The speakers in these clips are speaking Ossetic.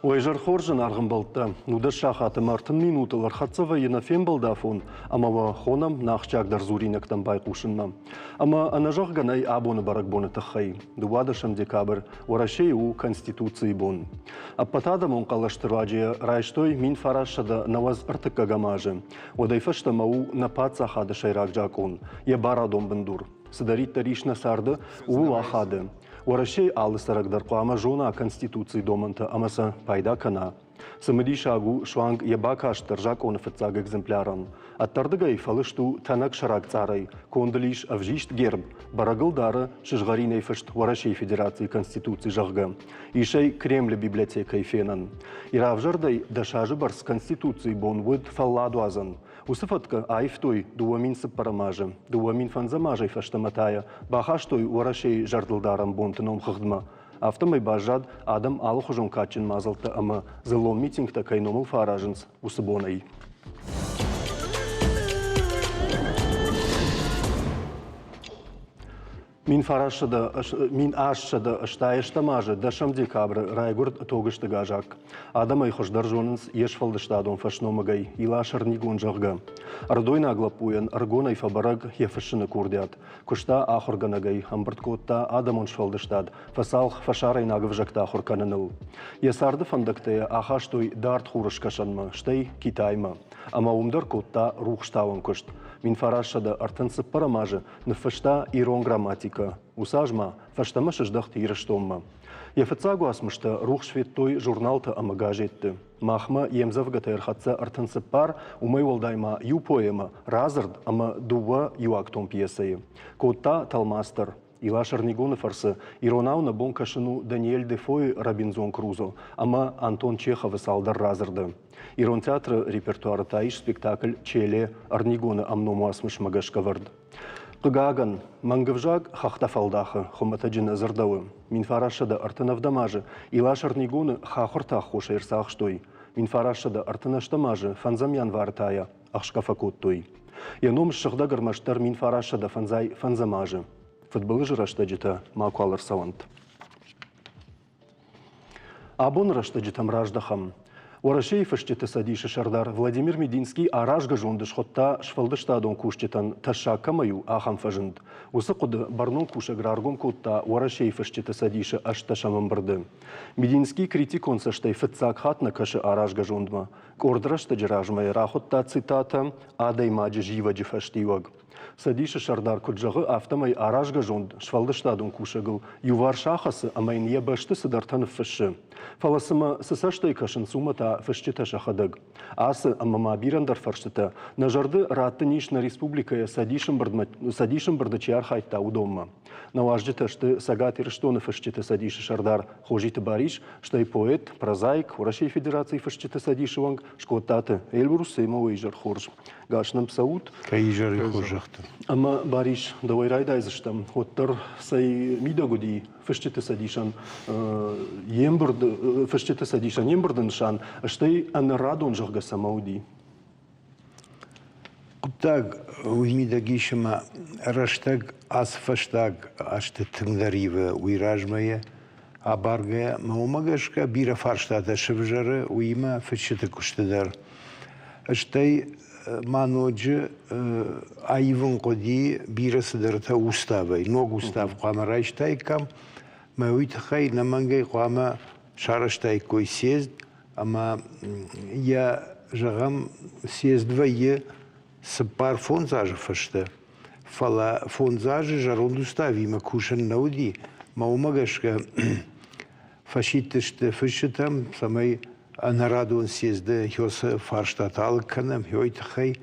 Уӕ изӕр хорз, зынаргъ ӕмбӕлттӕ! 19 сахаты ӕмӕ 30 минутыл ӕрхӕццӕ вӕййы нӕ фембӕлды афон ӕмӕ уӕ хонӕм нӕ ахсджиагдӕр дзуринӕгтӕм байхъусынмӕ. Ӕмӕ ӕнӕзӕгъгӕ нӕй абоны бӕрӕгбоны тыххӕй. 12 декабрь Уӕрӕсейы у Конституцийы бон. Ӕппӕтадӕмон хъӕлӕсты руаджы райстой 1993 азы. Уӕдӕй фӕстӕмӕ у нӕ паддзахады сӕйраг закъон, йӕ барадон бындур. Цыдӕриддӕр ис нӕ царды, ууыл ахады. Уӕрӕсейы алы цӕрӕг дӕр хъуамӕ зона Конституцийы домӕнтӕ ӕмӕ сӕ пайда кӕна. Цымыдисаг у суанг йӕ бакаст дӕр закъоны фыццаг экземплярӕн. Ӕддӕрдыгӕй фӕлыст у тӕнӕг сӕрак цъарӕй, конд ыл ис ӕвзист герб, бӕрӕг ыл дары сызгъӕринӕй фыст Уӕрӕсейы Федерацийы Конституци, зӕгъгӕ. Ис ӕй Кремлы библиотекӕйы фенӕн. Йӕ равзӕрдӕй 10 азы бӕрц Конституцийы бон уыд фӕлладуадзӕн. Уыцы фӕткы аивтой 2004 азы, 2005 азӕй фӕстӕмӕ та йӕ бахастой Уӕрӕсейы зӕрдылдарӕн бонты номхыгъдмӕ. Афтӕмӕй баззад, адӕм алыхуызон кадджын мадзӕлттӕ ӕмӕ дзыллон митингтӕ кӕй номыл фӕаразынц, уыцы бонӕй. 1880 азы 10 декабры райгуырд Тогызты Газакк. Адӕм ӕй хуыздӕр зонынц йе сфӕлдыстадон фӕсномыгӕй Илас Ӕрнигон, зӕгъгӕ. Ӕрыдойнаг лӕппуйӕн ӕрыгонӕй фӕбӕрӕг йӕ фыссыны курдиат. Куыста ахуыргӕнӕгӕй, ӕмбырд кодта адӕмон сфӕлдыстад, фӕцалх фӕсарӕйнаг ӕвзӕгтӕ ахуыр кӕныныл. Йӕ царды фӕндӕгтӕ йӕ ахастой дард хурыскӕсӕнмӕ, стӕй Китаймӕ. Ӕмӕ уым дӕр кодта рухстауӕн куыст. 1934 азы ныффыста ирон грамматикӕ. Уыцы аз ма фӕстӕмӕ сыздӕхт Ирыстонмӕ. Йӕ фыццаг уацмыстӕ рухс федтой журналтӕ ӕмӕ газетты. Махмӕ йе мдзӕвгӕтӕ ӕрхӕццӕ 34, уымӕй уӕлдай ма иу поэмӕ, радзырд ӕмӕ дыууӕ иуактон пьесӕйы. Кодта тӕлмац дӕр. Илас Ӕрнигоны фӕрцы иронау нӕ бон кӕсын у Даниэль Дефойы «Робинзон Крузо» ӕмӕ Антон Чеховы цалдӕр радзырды. Ирон театры репертуары та ис спектакль «Челе» Ӕрнигоны ӕмном уацмысмӕ гӕсгӕ вӕрд. Хъыгагӕн, мӕнгӕвзаг хӕхтӕ фӕлдахы, хуымӕтӕджы нӕ дзырдӕуы. 1937 азы Илас Ӕрнигоны хахуырты аххосӕй ӕрцахстой. 1938 азы фӕндзӕм январы та йӕ ӕхсгӕ фӕкодтой. Йӕ ном ссыгъдӕг ӕрмӕстдӕр 1955 азы. Фыдбылызы рӕстӕджытӕ макуал ӕрцӕуӕнт. Абоны рӕстӕджытӕм раздӕхӕм. Уӕрӕсейы фысджыты цӕдисы сӕрдар Владимир Мединский аразгӕ зонд схуыдта сфӕлдыстадон кусджытӕн тӕссаг кӕмӕй у, ахӕм фӕзынд. Уыцы хъуыды бӕрнон кусӕг раргом кодта Уӕрӕсейы фысджыты цӕдисы ӕстдӕсӕм ӕмбырды. Мединский критикон цӕстӕй фыццаг хатт нӕ кӕсы аразгӕ зондмӕ. Къорд рӕстӕджы размӕ йӕ рахуыдта цитатӕ «Адӕймаджы зивӕджы фӕстиуӕг». Цӕдисы сӕрдар куыд зӕгъы, афтӕмӕй аразгӕ зонд сфӕлдыстадон кусӕгыл иуварс ахӕцы ӕмӕ йын йӕ бӕсты цыдӕртӕ ныффыссы. Фӕлӕ цымӕ цы цӕстӕй кӕсынц, уымӕ та фысджытӕ сӕхӕдӕг. Ацы ӕмӕ ма бирӕ ӕндӕр фӕрстытӕ нӕ зӕрды раттын ис нӕ республикӕйы Цӕдисы ӕмбырды чи архайдта, уыдонмӕ. Нӕ уазджытӕ сты Цӕгат Ирыстоны фысджыты Цӕдисы сӕрдар Хозиты Барис, стӕй поэт, прозаик, Уӕрӕсейы Федерацийы фысджыты Цӕдисы уӕнг Скъодтаты Эльбрус. Семӕ уӕ изӕр хорз. Гас нӕм цӕут. Кӕй изӕры хорзӕхты. Ӕмӕ, Барис, дӕуӕй райдайдзыстӕм. Уӕддӕр цӕй мидӕг уыди фысджыты цӕдисӕн йе мбырд, фысджыты цӕдисӕн йе мбырды нысан, стӕй ӕнӕрадон, зӕгъгӕ, цӕмӕ уыди? Хъуыддаг уый мидӕг ис, ӕмӕ рӕстӕг ацы фӕстаг азты тынгдӕр ивы уый размӕ йӕ абаргӕйӕ. Мӕ уымӕ гӕсгӕ бирӕ фарстатӕ сывзӕры, уыимӕ фысджыты куысты дӕр. Стӕй ма ноджы аивын хъуыди бирӕ цыдӕртӕ уставӕй. Ног устав хъуамӕ райстаиккам, мӕ уый тыххӕй ӕнӕмӕнгӕй хъуамӕ сарӕзтаиккой съезд ӕмӕ йӕ, зӕгъӕм, съезд вӕййы 4-фондз азы фӕстӕ. Фӕлӕ фондз азы зӕронд уставимӕ кусын нӕ уыди, мӕ уымӕ гӕсгӕ фӕсидтысты фысджытӕм, цӕмӕй ӕнӕрадон съезды хёсы фарстатӕ алыг кӕнӕм, хёй тыххӕй.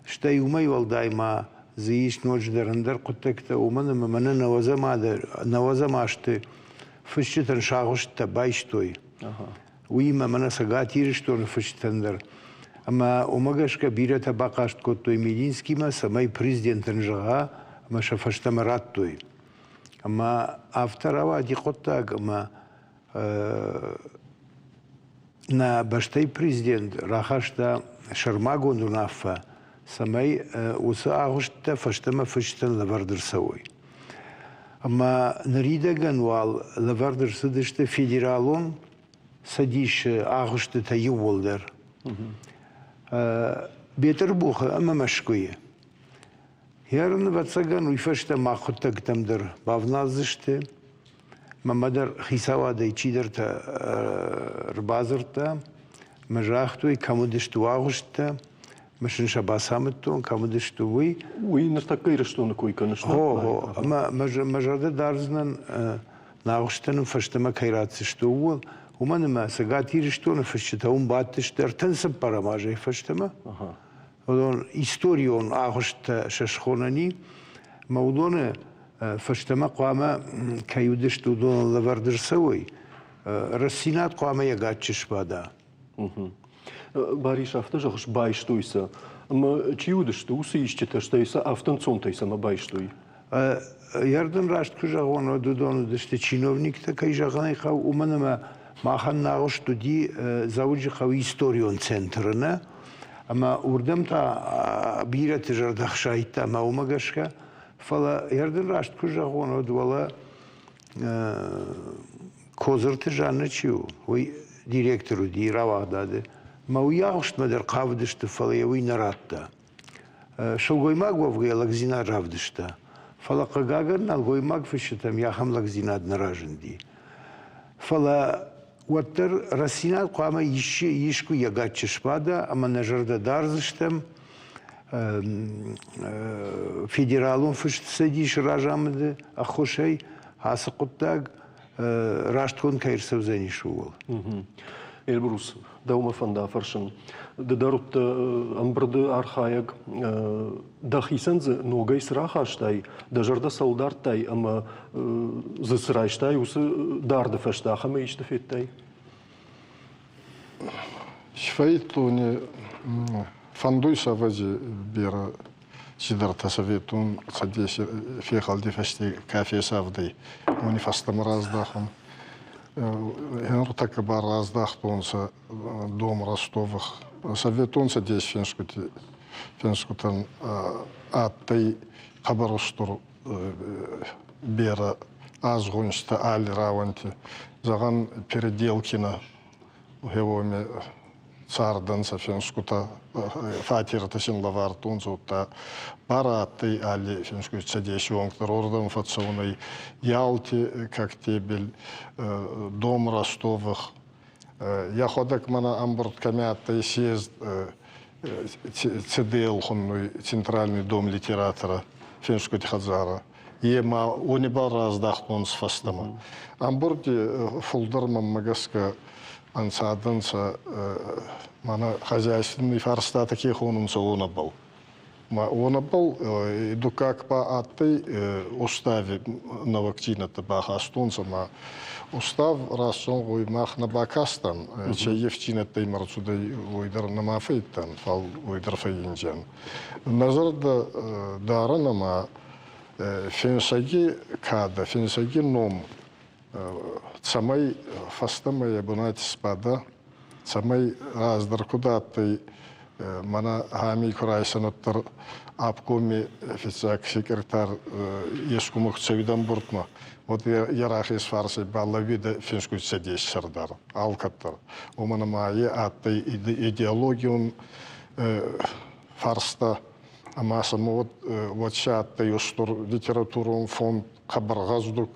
Стӕй уымӕй уӕлдай ма дзы ис ноджыдӕр ӕндӕр хъуыддӕгтӕ, уымӕн ӕмӕ мӕнӕ нӕуӕдзӕм азты фысджытӕн сагъуысттӕ байстой. Уыимӕ мӕнӕ Цӕгат Ирыстоны фысджытӕн дӕр. Ӕмӕ уымӕ гӕсгӕ бирӕтӕ бахъаст кодтой Мединскимӕ, цӕмӕй президентӕн зӕгъа, ӕмӕ сӕ фӕстӕмӕ радтой. Ӕмӕ афтӕ рауади хъуыддаг, ӕмӕ нӕ бӕстӕйы президент рахаста сӕрмагонд уынаффӕ, цӕмӕй уыцы агъуысттӕ фӕстӕмӕ фысджытӕн лӕвӕрд ӕрцӕуой. Ӕмӕ ныридӕгӕн уал лӕвӕрд ӕрцыдысты федералон. Цӕдисы агъуыстытӕ иууылдӕр. Бетъырбухы ӕмӕ Мӕскуыйы. Ерын, ӕвӕццӕгӕн, уый фӕстӕ мах хъуыддӕгтӕм дӕр бавналдзысты. Мӕнмӕ дӕр хицауадӕй чидӕртӕ ӕрбадзырдта мӕ загътой, кӕм уыдысты агъуысттӕ, мӕ сын сӕ бацамыдтон, кӕм уыдысты, уый. Уый ныртӕккӕ Ирыстоны кой кӕныс? Хо, хо. Ӕмӕ мӕ зӕрдӕ дардзынӕн, нӕ агъуыстӕн ын фӕстӕмӕ кӕй ратдзысты, ууыл. Уымӕн ӕмӕ Цӕгат Ирыстоны фысджытӕ уым бадтысты ӕртын цыппӕрӕм азӕй фӕстӕмӕ. Уыдон историон агъуысттӕ сӕ схонӕн и, ӕмӕ уыдоны фӕстӕмӕ хъуамӕ кӕй уыдысты, уыдоныл лӕвӕрд ӕрцӕуой. Рӕстдзинад хъуамӕ йӕ гаччы сбада. Барис, афтӕ зӕгъыс, байстой сӕ. Ӕмӕ чи уыдысты уыцы исчитӕ, стӕй сӕ афтӕ ӕнцонтӕй цӕмӕ байстой? Йӕрдын раст куы зӕгъон, уӕд уыдон уыдысты чиновниктӕ, кӕй зӕгъын ӕй хъӕуы, уымӕн ӕмӕ махӕн нӕ агъуыст уыди Дзӕуджыхъӕуы историон центры, нӕ? Ӕмӕ уырдӕм та бирӕты зӕрдӕ хсайдта ӕмӕ уымӕ гӕсгӕ. Фӕлӕ йӕрдын раст куы зӕгъон, уӕд уӕлӕ Козырты Жаннӕ чи у, уый директор уыди рауагъдады. Мӕ уый агъуыстмӕ дӕр хъавыдысты, фӕлӕ йӕ уый нӕ радта. Сылгоймаг уӕвгӕйӕ лӕгдзинад равдыста, фӕлӕ хъыгагӕн нӕлгоймаг фысджытӕм ахӕм лӕгдзинад нӕ разынди. Фӕлӕ уӕддӕр рӕстдзинад хъуамӕ исчи искуы йӕ гаччы сбада ӕмӕ нӕ зӕрдӕ дардзыстӕм федералон фыст цӕдисы разамынды ӕххуысӕй ацы хъуыддаг растгонд кӕй ӕрцӕудзӕнис, ууыл. Эльбрус, дӕумӕ фӕнды афӕрсын. Ды дӕр уыдтӕ ӕмбырды архайӕг. Дӕхицӕн дзы ногӕй цы рахастай, дӕ зӕрдӕ цӕуыл дардтай ӕмӕ дзы цы райстай, уыцы дарды фӕстӕ ахӕмӕй исты федтай? Сфӕйдтони фӕндуй сӕвӕдзи берӕ цидӕртӕ Советон Цӕдеси фехӕлди фӕсте ка фесавдӕй, уони фӕстӕмӕ раздахун. Нуртӕккӕ ба раздахтонцӕ дом Ростовых. Советон Цӕдес финсгути финсгутӕн адтӕй хъӕбӕр устур берӕ азгъунстӕ алли рауӕнти. Зӕгъӕн, Переделкино уоми цардӕнцӕ финсгутӕ, фатертӕ син лӕвардтонцӕ, удта барӕ адтӕй алли финсгути цӕдеси уӕнгтӕ уордӕмӕ фӕццӕунӕй Ялти Коктебель, Дом Ростовых. Йӕхуӕдӕг мӕнӕ ӕмбурд кӕми адтӕй съезд ЦДЛ хуннуй Центральный дом литератора финсгути хӕдзарӕ. Е ма уони ба раздахтонцӕ фӕстӕмӕ. Ӕмбурди фулдӕр мӕнмӕ гӕсгӕ ӕнцадӕнцӕ мӕнӕ хозяйственный фарстатӕ ке хонунцӕ, уонӕбӕл. Ма уонӕбӕл дуккаг ба адтӕй устави нӕуӕгдзийнӕдтӕ бахастонцӕ ма устав растзӕгъуй мах нӕ бакастан, цӕййефдзийнӕдтӕ имӕ рцудӕй, уой дӕр нӕма фӕййидтан, фал уой дӕр фӕййиндзиан. Нӕ зӕрдӕ дарӕн ӕма финсӕги кадӕ, финсӕги ном цӕмӕй фӕстӕмӕ йӕ бунати сбада, цӕмӕй раздӕр куд адтӕй, мӕнӕ ами ку райсӕн, уӕддӕр обкоми фиццаг секретарь ескумӕ ку цӕуид ӕмбурдмӕ, уӕд йӕ рахес фарсӕй ба лӕууидӕ финсгути цӕдеси сӕрдар алкӕддӕр. Уомӕн ӕма е адтӕй идеологион фарста ӕма сӕмӕ уӕд сӕ адтӕй устур литературон фонд хъӕбӕр гъӕздуг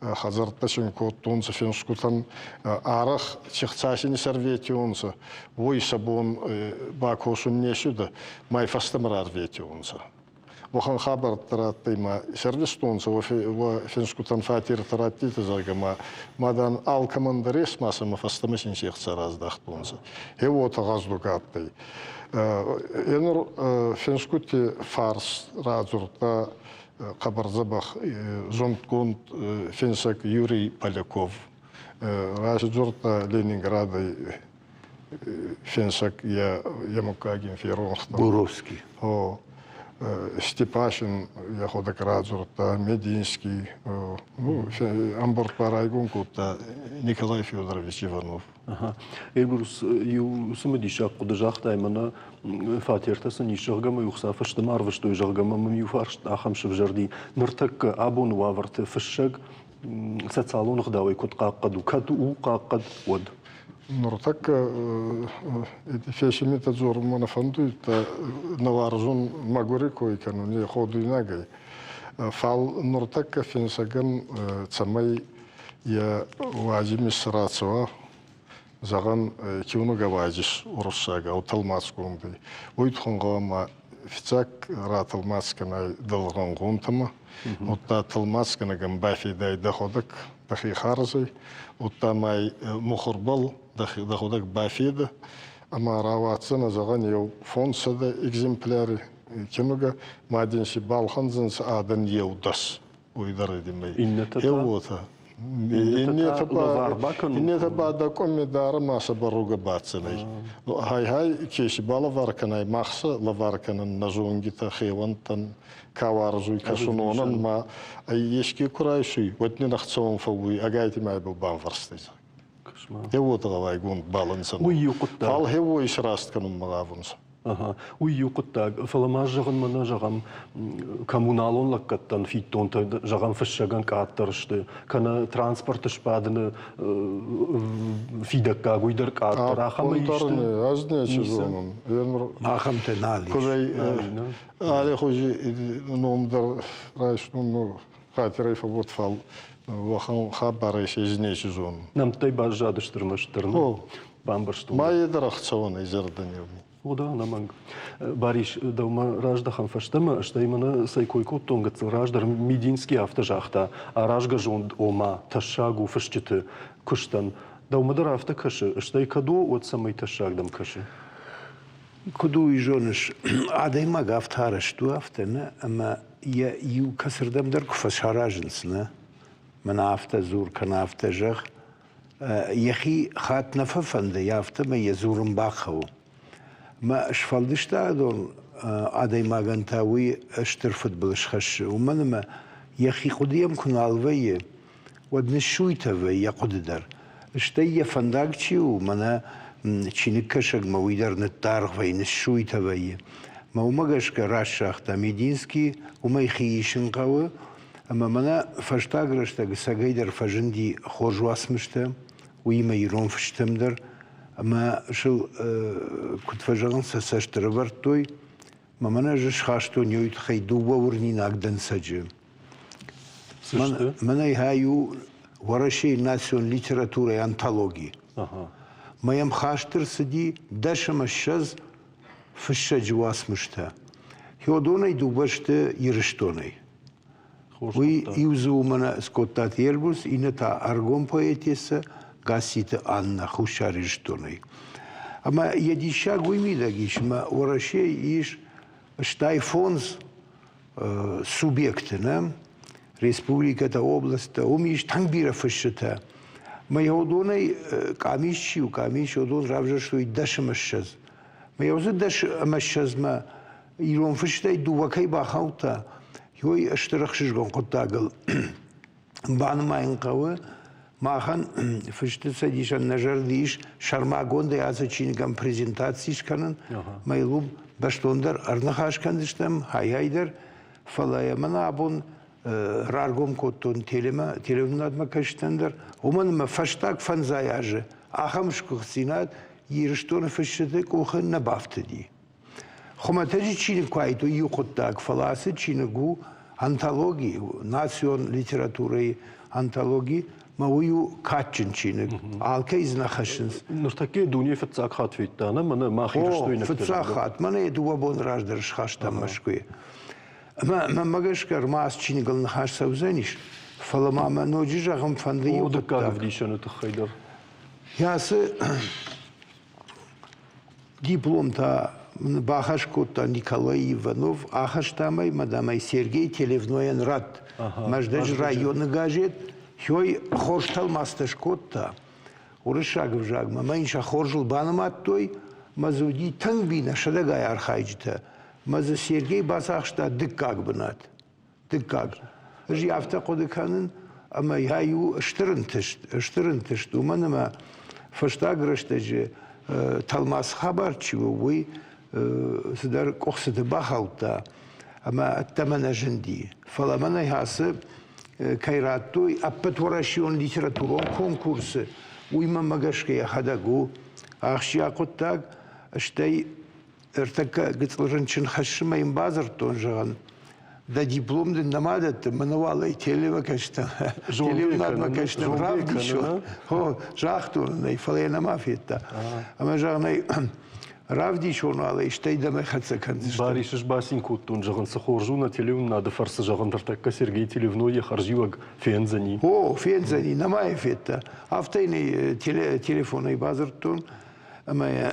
хӕдзӕрттӕ син кодтонцӕ финсгутӕн арӕх чихцасини сӕрветионцӕ, уой сӕ бон бакосун не сюда, май фӕстӕмӕ рарветионцӕ. Уӕхӕн хабӕрттӕ радтӕй ма сӕрвистонцӕ уӕ финсгутӕн фатертӕ раттитӕ, зӕгъгӕ, ма ма дан алкӕмӕн дӕр ес, ма сӕмӕ фӕстӕмӕ син се хца раздахтонцӕ. Е уотӕ гъӕздуг адтӕй. Е нур финсгути фарс радзурдта хъӕбӕр дзӕбӕх зундгонд финсӕг Юрий Поляков. Раздзурдта Ленинградӕй финсӕг йӕ муггаги феронхта. Буровский. О, Степашин йӕхуӕдӕг радзурдта, Мединский. Ну, ӕмбурд ба райгон кодта Николай Федорович Иванов. Эльбрус, иу цымыдисаг хъуыды загътай, мӕнӕ фатертӕ сын ис, зӕгъгӕ мӕ иу хца фӕстӕмӕ арвыстой, зӕгъгӕ мӕм иу фарст ахӕм сывзӕрди. Ныртӕккӕ абоны уавӕрты фыссӕг социалон ӕгъдауӕй куыд хъахъхъӕд у, кӕд у хъахъхъӕд, уӕд? Нуртӕккӕ фесимитӕ дзорунмӕ нӕ фӕндуй, нӕуарзун мӕгури кой кӕнун, е ходуйнаг ӕй. Фал нуртӕккӕ финсӕгӕн цӕмӕй е уадзимис рацӕуа, зӕгъӕн, киунугӕ уадзис уруссагау тӕлмацгондӕй, уой туххӕн гъӕуама фиццаг ратӕлмац кӕнай дӕлгъӕнгъонтӕмӕ, удта тӕлмацгӕнӕгӕн бафедай дӕхуӕдӕг дӕхе харзӕй, удта ма мухурбӕл дӕхуӕдӕг бафедӕ ӕма рауадздзӕнӕ, зӕгъӕн, еу 500 экземпляри киунугӕ, ма дин си балхӕндзӕнцӕ адӕн еу дӕс. Уой дӕр эдимӕй. Иннетӕ та? Еуотӕ. Иннетӕ ба дӕ къуми дӕр ма сӕ баругӕ бацӕнӕй. Хай-хай ке си балӕвар кӕнай, мах сӕ лӕвар кӕнӕн нӕ зонгитӕ, хеуӕнттӕн, ка уарзуй кӕсун, ма еске ку райсуй, уӕд нин ӕхцӕуӕн фӕууй, ӕгайтима ибӕл бамвӕрстӕй. Еуотӕ гъӕуайгонд балӕнцӕ. Уый иу хъуыддаг. Фал хеуой исраст кӕнунмӕ гъавунцӕ. Ага. Уый иу хъуыддаг. Фӕлӕ ма зӕгъынмӕ нӕ зӕгъӕм, коммуналон лӕггӕдтӕн фиддонтӕ, зӕгъӕм, фыссӕгӕн къаддӕр сты, кӕнӕ транспорты сбадыны фидӕггаг уый дӕр къаддӕр. Ахӕмӕй исты? Ӕз нечи зонун. Ахӕмтӕ нал ис. Куд ӕй аллихузи ном дӕр райстон, хатирӕй фӕбот, фал уӕхӕн хабарӕй се нечи зонун. Нӕмттӕй баззадысты ӕрмӕстдӕр. Бамбӕрстон. Ма е дӕр ӕхцӕуӕн ӕй зӕрдӕн еуми. О да, ӕнӕмӕнг. Барис, дӕумӕ раздӕхӕм фӕстӕмӕ, стӕй мӕнӕ цӕй кой кодтон гыццыл раздӕр, Мединский афтӕ загъта, аразгӕ зонд, ома, тӕссаг у фысджыты куыстӕн. Дӕумӕ дӕр афтӕ кӕсы, стӕй кӕд о, уӕд цӕмӕй тӕссаг дӕм кӕсы? Куыд уый зоныс, адӕймаг афтӕ арӕзт у, афтӕ нӕ, ӕмӕ йӕ иу кӕцырдӕмдӕр куы фӕсаразынц, нӕ, мӕнӕ афтӕ дзур кӕнӕ афтӕ зӕгъ, йӕхи хатт нӕ фӕфӕнды, афтӕмӕй йӕ дзурын бахъӕуы. Мӕ сфӕлдыстадон адӕймагӕн та уый стыр фыдбылыз хӕссы, уымӕн ӕмӕ йӕхи хъуыды йӕм куы нал вӕййы, уӕд ныссуйтӕ вӕййы йӕ хъуыды дӕр. Стӕй йӕ фӕндаг чи у, мӕнӕ чиныгкӕсӕгмӕ уый дӕр ныддаргъ вӕййы, ныссуйтӕ вӕййы. Мӕ уымӕ гӕсгӕ раст загъта Мединский, уымӕй хи исын хъӕуы, ӕмӕ мӕнӕ фӕстаг рӕстӕг цӕгӕйдӕр фӕзынди хорз уацмыстӕ, уыимӕ ирон фыстӕм дӕр, ӕмӕ сыл, куыд фӕзӕгъынц, сӕ цӕст ӕрӕвӕрдтой. Мӕ мӕнӕ ӕз схастон уый тыххӕй дыууӕ уырнинаг дӕнцӕджы. Мӕнӕй хай у Уӕрӕсейы национ литературӕйы антологи. Мӕ йӕм хаст ӕрцыди 10 ӕмӕ 20 фыссӕджы уацмыстӕ. Хеодонӕй дыууӕ сты Ирыстонӕй. Уый иу дзы у мӕнӕ Скъодтаты Эльбрус, иннӕ та ӕргом поэтессӕ Гасситы Аннӕ Хуссар Ирыстонӕй. Ӕмӕ йӕ диссаг уый мидӕг ис, ӕмӕ Уӕрӕсейы ис стай фондз субъекты, нӕ? Республикӕтӕ, областтӕ, уым ис тынг бирӕ фысджытӕ. Мӕ уыдонӕй къамис чи у, къамис, уыдон равзӕрстой 10 ӕмӕ 20. Мӕ уыцы 10 ӕмӕ 20-мӕ ирон фыстӕй дыууӕ кӕй бахаудта, уый стыр ӕхсызгон хъуыддагыл банымайын хъӕуы. Махӕн Фысты цӕдисӕн нӕ зӕрды ис сӕрмагондӕй ацы чиныгӕн презентаци скӕнын. Мӕ йыл уым бӕстондӕр ӕрныхас кӕндзыстӕм, хайӕй дӕр. Фӕлӕ йӕ мӕнӕ абон раргом кодтон телемӕ, телеуынынадмӕ кӕсджытӕн дӕр, уымӕн ӕмӕ фӕстаг фӕндзай азы ахӕм сгуыхтдзинад Ирыстоны фысджыты къухы нӕ бафтыди. Хуымӕтӕджы чиныг куы уаид, уый иу хъуыддаг, фӕлӕ ацы чиныг у антологи, национ литературӕйы антологи, мӕ уый у кадджын чиныг. Алкӕй дзы нӕ хӕссынц. Ныртӕккӕ дуне фыццаг хатт федта, нӕ мӕнӕ мах ирыстойнӕгтӕ. Фыццаг хатт. Мӕнӕ йӕ дыууӕ боны раздӕр схастам Мӕскуыйы. Ӕмӕ мӕнмӕ гӕсгӕ ӕрмӕст чиныгыл ныхас цӕудзӕнис, фӕлӕ ма мӕ ноджы зӕгъын фӕнды иу хъуыддаг. Дыккаг ӕвдисӕны тыххӕй дӕр. Ацы диплом та бахӕс кодта Николай Иванов, ахӕстам ӕй, мадам ӕй Сергей Телевнойӕн радт. Мӕздӕджы районы газет Хёй хорз тӕлмацтӕ скодта уырыссаг ӕвзагмӕ. Мӕ йын сӕ хорзыл банымадтой, мӕ дзы уыди тынг бирӕ сӕдӕгай архайджытӕ. Мӕ дзы Сергей бацахста дыккаг бынат. Дыккаг. Ӕз афтӕ хъуыды кӕнын, ӕмӕ йӕ у стыр ӕнтыст, стыр ӕнтыст, уымӕн ӕмӕ фӕстаг рӕстӕджы тӕлмац хабар чи у, уый цыдӕр къуыхцыты бахаудта ӕмӕ ӕддӕмӕ нӕ зынди. Фӕлӕ мӕнӕй ацы кӕй радтой ӕппӕтуӕрӕсеон литературон конкурсы, Уый мӕнмӕ гӕсгӕ йӕхӕдӕг у ахсджиаг хъуыддаг, стӕй ӕртӕккӕ гыцъыл рынчын хӕссынмӕ йын бадзырдтон, зӕгъын, дӕ диплом дын нӕма дӕтты, мӕнӕ уал ӕй телемӕ кӕстӕн, телеуынадмӕ кӕстӕн равдисон. Хо, загътон ын ӕй, фӕлӕ йӕ нӕма федта. Ӕмӕ зӕгъын ӕй, равдисон уал ӕй, стӕй дӕм ӕй хӕццӕ кӕндзыстӕм. Барис, ӕз бацин кодтон, зӕгъын, цы хорз у нӕ телеуынынады фӕрцы, зӕгъын, ныртӕккӕ Сергей Телевной йӕ хӕрзиуӕг фендзӕни. О, фендзӕни, нӕма йӕ федта. Афтӕ йын ӕй телефонӕй бадзырдтон, ӕмӕ йӕ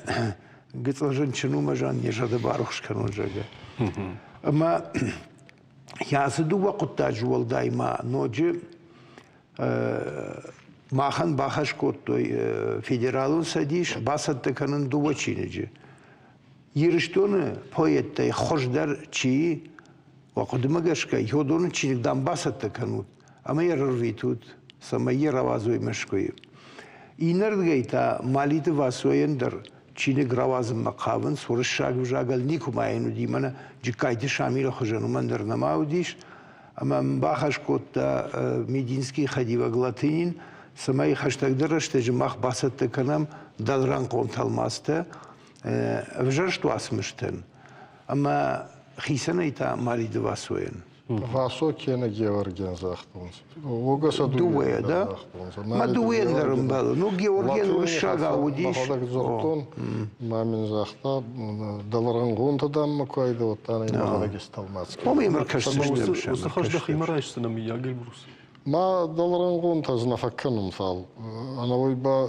гыцъыл рынчын у мӕ зӕгъын, йӕ зӕрдӕ барухс кӕнон, зӕгъгӕ. Ӕмӕ ацы дыууӕ хъуыддаджы уӕлдай ма ноджы махӕн бахӕс кодтой Федералон цӕдис бацӕттӕ кӕнын дыууӕ чиныджы. Ирыстоны поэттӕй хуыздӕр чи уӕ хъуыдымӕ гӕсгӕ, уыдоны чиныг дам бацӕттӕ кӕнут ӕмӕ йӕ рырвитут, цӕмӕй йӕ рауадзой Мӕскуыйы. Иннӕрдыгӕй та Малиты Васойӕн дӕр чиныг рауадзынмӕ хъавынц, уырыссаг ӕвзагыл никуы ма йын уыди, мӕнӕ Джыккайты Шамилы хуызӕн уымӕн дӕр нӕма уыдис. Ӕмӕ мын бахӕс кодта Мединскийы хӕдивӕг Латынин, цӕмӕй хӕстӕгдӕр рӕстӕджы мах бацӕттӕ кӕнӕм дӕлрӕнхъон тӕлмацтӕ ӕвзӕрст уацмыстӕн ӕмӕ хицӕнӕй та Малиты Васойӕн. Васо кенӕ Георгийӕн загътонцӕ. Уогӕ сӕ дыууӕ да? Ма дыууӕйӕн дӕр ӕмбӕлы. Ну, Георгийӕн уырыссагау уыдис. Мӕхӕдӕг дзурдтон, ма мин загъта, дӕлрӕнгъонтӕ дам ма ку айдӕвдтан, ӕй мӕхӕдӕг истӕлмац Омӕ йӕм ӕркӕсдзыстӕм. Уыцы хӕс дӕхимӕ райсдзынӕ, мыййаг, Эльбрус? Ма дӕлрӕнгъонтӕ ӕз нӕ фӕккӕнун, фал ӕнӕуой ба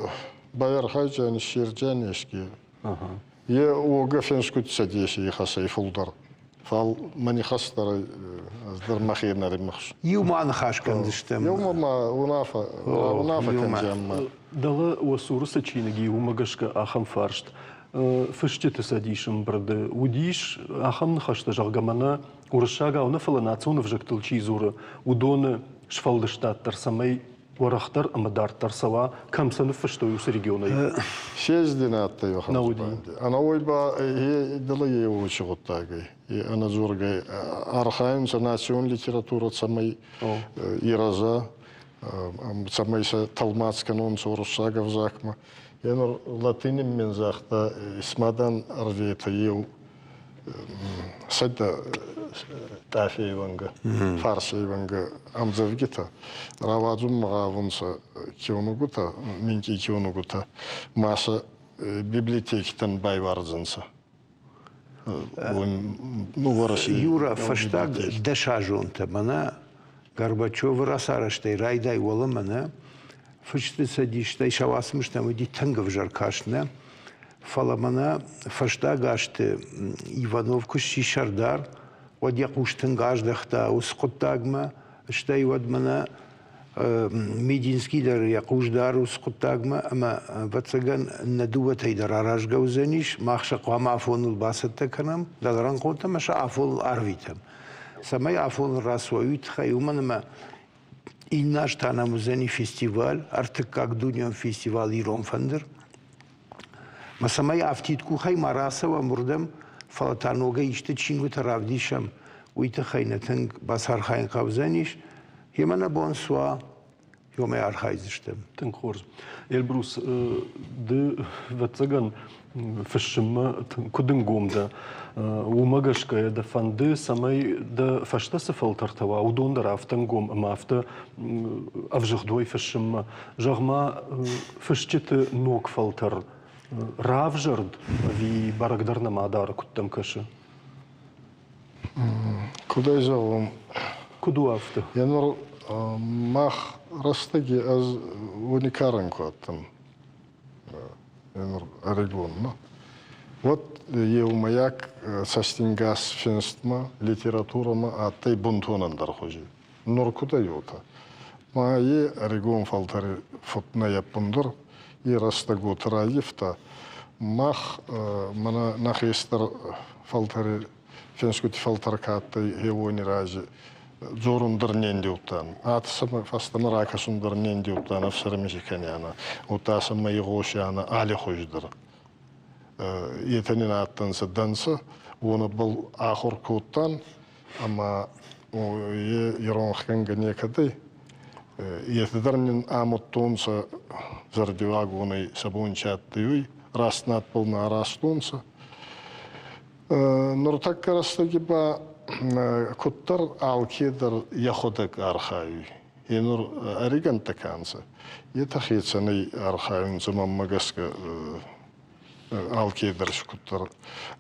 байархайдзӕн, иссердзӕн еске. Е уогӕ фенскути цӕдеси ихӕсӕй фулдӕр. Фал мӕн ихӕс дӕр ӕз дӕр мӕхе нӕ римӕхсун. Иумӕ аныхас кӕндзыстӕм. Иумӕ ма уынаффӕ уынаффӕ кӕндзӕн ма. Дӕлӕ уӕ цуры цы чиныг и, уымӕ гӕсгӕ ахӕм фарст. Фысджыты цӕдисы ӕмбырды уыдис ахӕм ныхӕстӕ, зӕгъгӕ, мӕнӕ уырыссагау нӕ, фӕлӕ национ ӕвзӕгтыл чи дзуры, уыдоны сфӕлдыстад дӕр цӕмӕй уӕрӕхдӕр ӕмӕ дарддӕр цӕуа, кӕм сӕ ныффыстой, уыцы регионӕй. Съездинӕдтӕй Ӕнӕуой ба дӕлӕ еучи гъуддагӕй, ӕнӕдзоргӕй архайунцӕ национ литературӕ цӕмӕй ирӕза, цӕмӕй сӕ тӕлмац кӕнонцӕ уруссаг ӕвзагмӕ. Е нур латини мин загъта, исмадан ӕрветӕ еу сӕдӕ тъафейвӕнгӕ, фарсейвӕнгӕ ӕмдзӕвгитӕ рауадзунмӕ гъавунцӕ киунугутӕ, минкъий киунугутӕ, ма сӕ библиотекитӕн байвардзӕнцӕ. Юра, фӕстаг дӕсазонтӕ мӕнӕ Горбачевы рацарӕзтӕй райдай уӕлӕмӕ нӕ фысты цӕдистӕй сӕ уацмыстӕм уыди тынг ӕвзӕр каст нӕ, фӕлӕ мӕнӕ фӕстаг азты Иванов куы сси сӕрдар, уӕд йӕ хъус тынг аздӕхта уыцы хъуыддагмӕ, стӕй уӕд мӕнӕ Мединский дӕр йӕ хъус дары уыцы хъуыддагмӕ ӕмӕ, ӕвӕццӕгӕн, нӕ дыууӕтӕй дӕр аразгӕ уыдзӕнис, мах сӕ хъуамӕ афоныл бацӕттӕ кӕнӕм, дӕлрӕнхъонтӕ ӕмӕ сӕ афоныл арвитӕм. Цӕмӕй афоныл рацӕуой, уый тыххӕй, уымӕн ӕмӕ иннӕ аз та нӕм уыдзӕни фестиваль, ӕртыккаг дунеон фестиваль «Ирон фӕндыр». Мӕ цӕмӕй афтид къухӕй ма рацӕуӕм уырдӕм, фӕлӕ та ногӕй исты чингуытӕ равдисӕм, уый тыххӕй нӕ тынг бацархайын хъӕудзӕнис. Йемӕ нӕ бон суа, уымӕй архайдзыстӕм. Тынг хорз. Эльбрус, ды, ӕвӕццӕгӕн, фыссынмӕ куыд ӕнгом дӕ, уымӕ гӕсгӕ дӕ фӕнды, цӕмӕй дӕ фӕстӕ цы фӕлтӕртӕ уа, уыдон дӕр афтӕ ӕнгом ӕмӕ афтӕ ӕвзыгъд уой фыссынмӕ. Зӕгъ-ма, фысджыты ног фӕлтӕр равзӕрд ӕви бӕрӕг дӕр нӕма дары, куыд дӕм кӕсы? Куыд ӕй зӕгъон? Куыд у афтӕ? Еныр мах рӕстӕги ӕз уони карӕн ку адтӕн, еныр ӕригонмӕ, уӕд еумӕйаг цӕстингас финстмӕ, литературӕмӕ адтӕй бунтон ӕндӕр хузи. Нур куд ӕй уотӕ? Ма е ӕригон фӕлтӕри фуднӕ ӕппундӕр и рӕстӕг уотӕ раййивта. Мах мӕнӕ нӕ хестӕр фӕлтӕри финсгути фӕлтӕр ка адтӕй, хеуони рази дзорун дӕр не ндиудтан. Ат сӕмӕ фӕстӕмӕ ракӕсун дӕр не ндиудтан, ӕфсӕрми си кӕнианӕ, удта сӕмӕ игъосианӕ аллихузи дӕр. Етӕ нин адтӕнцӕ дӕнцӕ, уонӕбӕл ахур кодтан ӕма е иронхгӕнгӕ некӕдӕй. Етӕ дӕр нин амудтонцӕ зӕрдиуагонӕй сӕ бон чи адтӕй, уой раст надбӕл нӕ аразтонцӕ. Нуртӕккӕ рӕстӕги ба куддӕр алкедӕр йӕхуӕдӕг архайуй. Е нур ӕригӕнттӕ ка нцӕ, етӕ хецӕнӕй архайунцӕ мӕнмӕ гӕсгӕ алкедӕр куддӕр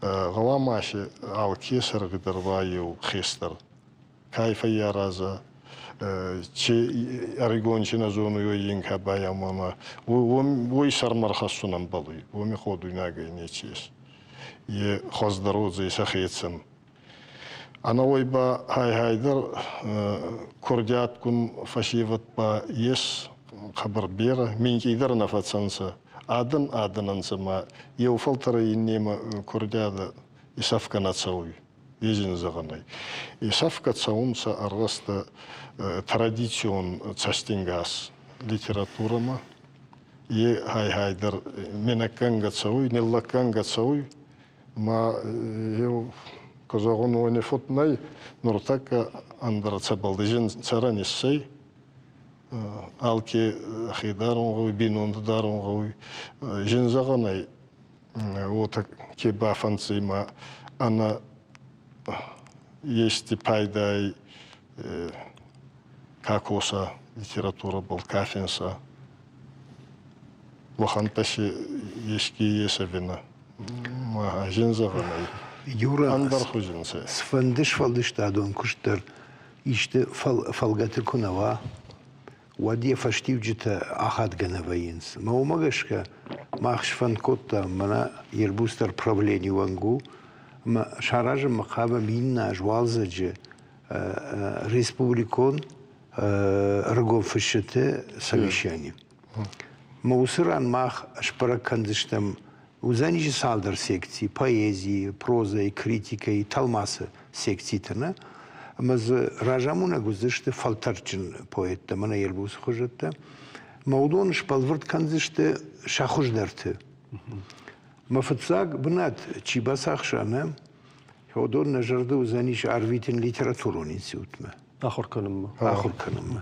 гъӕуама ӕхе алке сӕргъи дӕр уа еу хестӕр. Кай фӕййараза, чи ӕригон чи нӕ зонуй, уой ин ка байамона, уой сӕрмӕ рхӕссун ӕмбӕлуй, уоми ходуйнагӕй неци ес. Е хуӕздӕр уодзӕй сӕхецӕн. Ӕнӕуой ба гьай-гьайдӕр курдиатгун фӕсевӕд ба ес хъӕбӕр берӕ, минкъийдӕр нӕ фӕцӕнцӕ. Адӕн адӕн ӕнцӕ ма еу фӕлтӕрӕй иннемӕ курдиадӕ исӕфгӕ нӕ цӕуй. Е зин зӕгъӕн ӕй. Исӕфгӕ цӕунцӕ ӕрвӕстӕ традицион цӕстингас литературӕмӕ. Е гьай-гьайдӕр менӕггӕнгӕ цӕуй, ниллӕггӕнгӕ цӕуй. Ма еу ку зӕгъун, уони фуд нӕй, нуртӕккӕ ӕндӕр цӕбӕл зин цӕрӕн иссӕй. Алке хе дарун гъӕуй, бийнонтӕ дарун гъӕуй. Зин зӕгъӕн ӕй, уотӕ ке бафӕнддзӕй ма ӕнӕ ести пайдай ка коса литературӕбӕл, ка финса, уӕхӕнттӕ си еске ес ӕви нӕ? Зин зӕгъӕн ӕй. Юра, ӕндӕр хузи нцӕ. Цыфӕнды сфӕлдыстадон куыст дӕр исты фӕлгӕты куы нӕ уа, уӕд йӕ фӕстиуджытӕ ахадгӕ нӕ вӕййынц. Мӕ уымӕ гӕсгӕ мах сфӕнд кодтам, мӕнӕ Елбус дӕр правленийы уӕнг у, ӕмӕ саразынмӕ хъавӕм иннӕ аз уалдзӕджы республикон ӕрыгон фысджыты совещани. Мӕ уыцы ран мах сбӕрӕг кӕндзыстӕм уыдзӕнис цалдӕр секци поэзийы, прозӕйы, критикӕйы, тӕлмацы секциты, нӕ? Ӕмӕ дзы разамонӕг уыдзысты фӕлтӕрдджын поэттӕ, мӕнӕ Елбусы хуызӕттӕ. Мӕ уыдон сбӕлвырд кӕндзысты сӕ хуыздӕрты. Мӕ фыццаг бынат чи бацахса, нӕ, уыдон нӕ зӕрды уыдзӕнис арвитын литературон институтмӕ. Ахуыр кӕнынмӕ. Ахуыр кӕнынмӕ.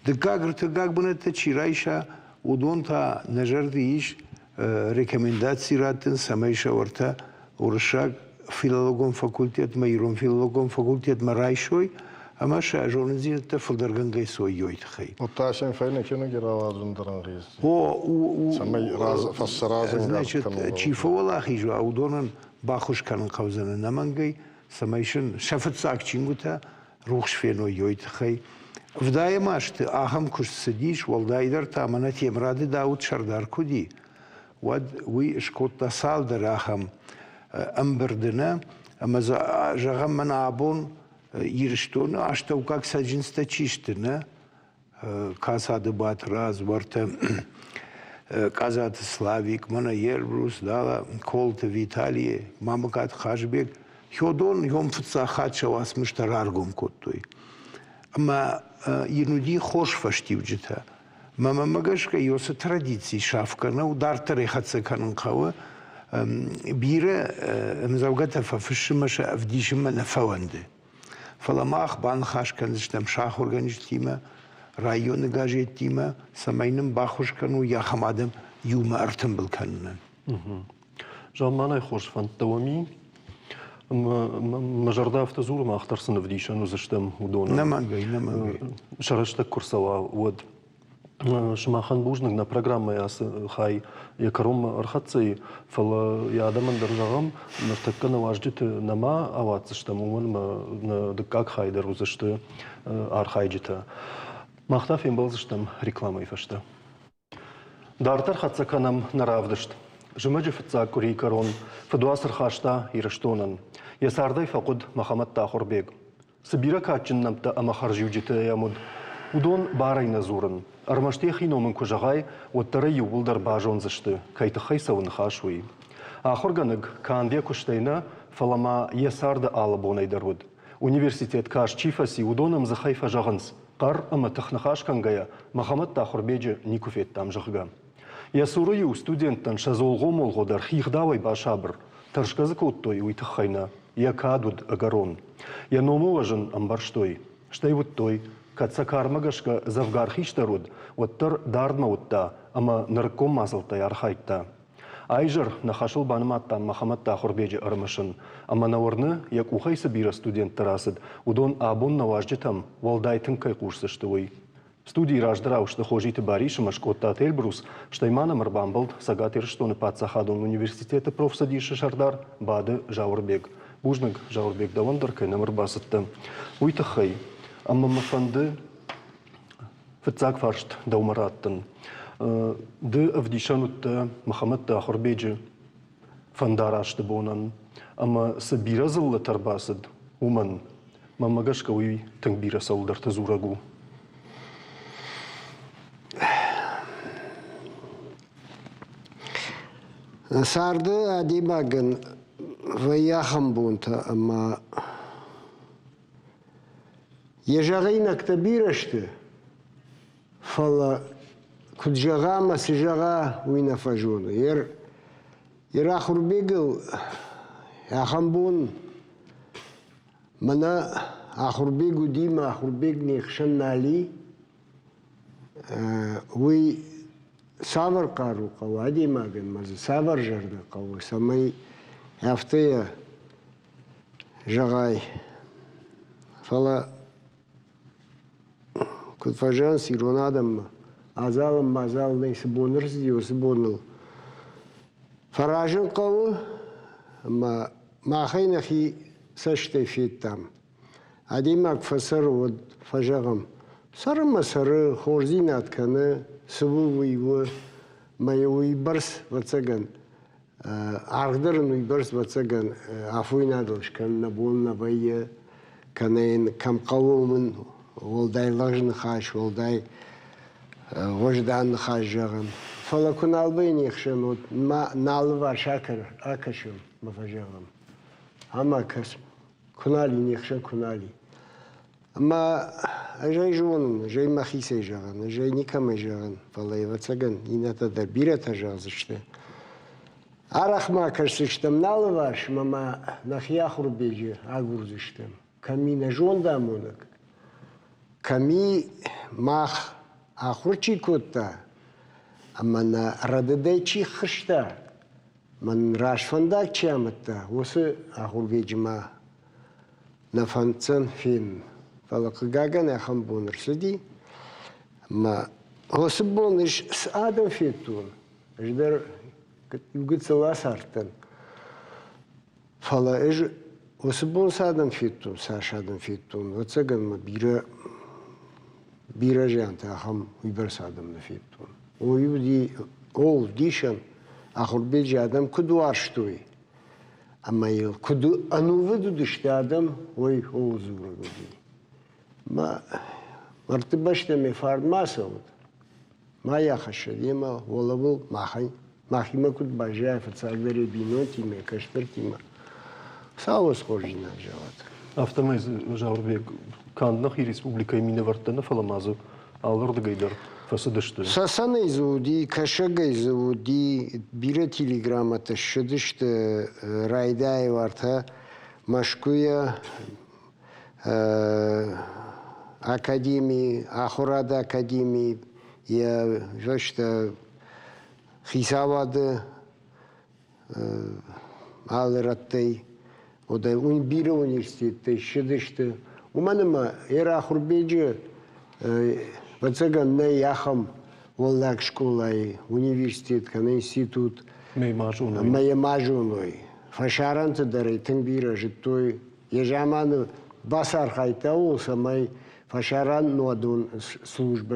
Дыккаг, ӕртыккаг бынӕттӕ чи райса, уыдон та нӕ зӕрды ис рекомендаци раттын, цӕмӕй сӕ уӕртӕ уырыссаг филологон факультетмӕ, ирон филологон факультетмӕ райсой ӕмӕ сӕ зонындзинӕдтӕ фылдӕргӕнгӕ сойой тыххӕй. Удта сӕм фӕйнӕ киноги рауадзун дӕр ӕнгъез. О, у, Цӕмӕй фӕсразӕнгард кӕнун. Чи фӕуӕлахиз уа, уыдонӕн баххуыс кӕнын хъӕудзӕн ӕнӕмӕнгӕй, цӕмӕй сын сӕ фыццаг чингуытӕ рухс феной йой тыххӕй. Ӕвдайӕм азты ахӕм куыст цыдис, уӕлдайдӕр та мӕнӕ Темырады Дауыт сӕрдар куы уыди, уӕд уый скодта цалдӕр ахӕм ӕмбырды нӕ, ӕмӕ дзы, зӕгъӕм, мӕнӕ абон Ирыстоны астӕуккаг цӕджындзтӕ чи сты, нӕ, Касаты Батрадз, уӕртӕ Къадзаты Славик, мӕнӕ Елбрус, дала Колты Виталий, Мамыкаты Хазбег, Хёдон йом фыццаг хатт сӕ уацмыстӕ раргом кодтой. Ӕмӕ йын уыди хорз фӕстиуджытӕ. Мӕнмӕ гӕсгӕ, уыцы традици сафгӕ нӕу, дарддӕр ӕй хӕццӕ кӕнын хъӕуы. Бирӕ ӕмдзӕвгӕтӕ фӕфыссынмӕ сӕ ӕвдисынмӕ нӕ фӕуӕнды. Фӕлӕ мах баныхас кӕндзыстӕм сӕ ахуыргӕнджытимӕ, районы газеттимӕ, цӕмӕй нын баххуыс кӕной ахӕм адӕм иумӕ ӕртымбыл кӕнынӕн. Замманай хорз фӕндтӕ уӕм и? Мӕ зӕрдӕ афтӕ дзуры, мах дӕр сын ӕвдисӕн уыдзыстӕм уыдонӕн. Нӕмӕнгӕй, нӕмӕнгӕй. Сӕ рӕстӕг куы рцӕуа, уӕд. Сымахӕн бузныг, нӕ программӕйы ацы хай йӕ кӕронмӕ ӕрхӕццӕ и, фӕлӕ йӕ адӕмӕн дӕр зӕгъӕм, ныртӕккӕ нӕ уазджыты нӕма ауадздзыстӕм, уымӕн ӕмӕ нӕ дыккаг хай дӕр уыдзысты архайджытӕ. Мах та фембӕлдзыстӕм рекламӕйы фӕстӕ. Дарддӕр хӕццӕ кӕнӕм нӕ равдыст. Зымӕджы фыццаг къуырийы кӕрон фыдуац ӕрхаста Ирыстонӕн. Йӕ цардӕй фӕхъуыд Мӕхӕмӕтты Ахуырбег. Цы бирӕ кадджын нӕмттӕ ӕмӕ хӕрзиуджытӕ йӕм уыд, уыдон барӕй нӕ дзурын. Ӕрмӕст йӕхи ном ын куы зӕгъай, уӕддӕр ӕй иууылдӕр базондзысты, кӕй тыххӕй цӕуы ныхас, уый. Ахуыргӕнӕг канд йӕ куыстӕй нӕ, фӕлӕ ма йӕ царды алы бонӕй дӕр уыд. Университет каст чи фӕци, уыдон ӕм дзыхӕй фӕзӕгъынц, хъӕр ӕмӕ тыхныхас кӕнгӕйӕ, Мӕхӕмӕтты Ахуырбеджы никуы федтам, зӕгъгӕ. Йӕ цуры-иу студенттӕн сӕ дзолгъо-молгъо дӕр хигъдауӕй басабыр, тӕрсгӕ дзы кодтой, уый тыххӕй нӕ, йӕ кад уыд ӕгӕрон. Йӕ номы уӕз ын ӕмбӕрстой, стӕй уыдтой, Кӕд сӕ кармӕ гӕсгӕ дзӕвгар хистӕр уыд, уӕддӕр дардмӕ уыдта ӕмӕ нырыккон мадзӕлттӕй архайдта. Айзӕр нӕ хӕсыл банымадтам Мӕхӕмӕтты Ахуырбеджы ӕрымысын, ӕмӕ нӕ уырны, йӕ къухӕй цы бирӕ студенттӕ рацыд, уыдон абон нӕ уазджытӕм уӕлдай тынг кӕй хъусдзысты, уый. Студийы раздӕрау сты Хозиты Барис ӕмӕ Скъодтаты Эльбрус, стӕй ма нӕм ӕрбамбӕлд Цӕгат Ирыстоны паддзахадон университеты профцӕдисы сӕрдар Бады Зауырбег. Бузныг, Зауырбег, дӕуӕн дӕр кӕй нӕм ӕрбацыдтӕ, уый тыххӕй. Ӕмӕ мӕ фӕнды фыццаг фарст дӕумӕ раттын. Ды ӕвдисӕн уыдтӕ Мӕхӕмӕтты Ахуырбеджы фӕндарасты бонӕн ӕмӕ цы бирӕ дзыллӕтӕ ӕрбацыд, уымӕн. Мӕнмӕ гӕсгӕ уый тынг бирӕ цӕуылдӕрты дзурӕг у. Царды адӕймагӕн вӕййы ахӕм бонтӕ, ӕмӕ йӕ зӕгъинӕгтӕ бирӕ сты, фӕлӕ куыд зӕгъа ӕмӕ цы зӕгъа, уый нӕ фӕзоны. Йе Ахуырбегыл ахӕм бон мӕнӕ Ахуырбег уыди мӕ Ахуырбег не хсӕн нал и, уый цавӕр хъару хъӕуы адӕймагӕн ма дзы цавӕр зӕрдӕ хъӕуы, цӕмӕй афтӕ йӕ зӕгъай. Фӕлӕ куыд фӕзӕгъынц ирон адӕммӕ, адзалӕн мадзал нӕй, цы бон ӕрцыди, уыцы боныл фӕразын хъӕуы ӕмӕ махӕй нӕхи цӕстӕй федтам. Адӕймаг фӕцӕры, уӕд фӕзӕгъӕм, цӕры мӕ цӕры, хорздзинад кӕны, цы у, уый у, мӕ уыйбӕрц, ӕвӕццӕгӕн, аргъ дӕр ын уыйбӕрц, ӕвӕццӕгӕн, афойнадыл скӕнын нӕ бон нӕ вӕййы, кӕнӕ йын кӕм хъӕуы, уым ын уӕлдай лӕгъз ныхас, уӕлдай уӕздан ныхас зӕгъын. Фӕлӕ куы нал вӕййы не хсӕн, уӕд ма нӕ алыварс акӕсӕм мӕ фӕзӕгъӕм. Ӕмӕ кӕс, куы нал и, не хсӕн куы нал и. Ӕмӕ ӕз ӕй зонын, ӕз ӕй мӕхицӕй зӕгъын, ӕз ӕй никӕмӕй зӕгъын, фӕлӕ, ӕвӕццӕгӕн, иннӕтӕ дӕр бирӕтӕ зӕгъдзысты. Арӕх ма кӕсдзыстӕм нӕ алыварс ӕмӕ ма нӕхи Ахуырбеджы агурдзыстӕм. Кӕм и нӕ зондамонӕг, кӕм и мах ахуыр чи кодта ӕмӕ нӕ рӕдыдӕй чи хызта, мӕн рӕзфӕндаг чи амыдта, уыцы Ахуырбеджы ма нӕ фӕнддзӕн фенын. Фӕлӕ, хъыгагӕн, ахӕм бон ӕрцыди, ӕмӕ уыцы бон ӕз цы адӕм федтон, ӕз дӕр иу гыццыл ацардтӕн. Фӕлӕ ӕз уыцы бон цы адӕм федтон, цас адӕм федтон, ӕвӕццӕгӕн мӕ бирӕ бирӕ зиантӕ ахӕм уыйбӕрц адӕм нӕ федтон. Уый уыди, о, ӕвдисӕн, Ахуырбеджы адӕм куыд уарзтой, ӕмӕ йыл куыд ӕнувыд уыдысты адӕм, уый ууыл дзурӕг уыди. Мӕ мӕрдты бӕстӕм йӕ фарн ма цӕуӕд, ма йӕ хӕссӕд йемӕ уӕлӕуыл махӕй, махимӕ куыд баззайа фыццагдӕр йӕ бинонтимӕ, йӕ кӕстӕртимӕ. Цауы хорздзинад зӕгъӕд. Афтӕмӕй дзы Зауырбег канд нӕхи республикӕйы минӕвӕрттӕ нӕ, фӕлӕ ма дзы алырдыгӕй дӕр фӕцыдысты. Цӕцӕнӕй дзы уыди, Кӕсӕгӕй дзы уыди, бирӕ телеграммӕтӕ ссыдысты райдайы уартӕ Мӕскуыйӕ, академи, ахуырады академи, йӕ фӕстӕ хицауады алы рӕттӕй. Уым бирӕ университеттӕй ссыдысты. Уымӕн ӕмӕ Ӕрӕхуырбеджы ӕвӕццӕгӕн нӕй ахӕм уӕллаг скъолайы университет кӕнӕ институт. Ӕмӕ йӕ ма зоной. Фӕсарӕнты дӕр ӕй тынг бирӕ зыдтой. Йӕ заманы бацархайдта ууыл, цӕмӕй фӕсарӕнуадон службӕ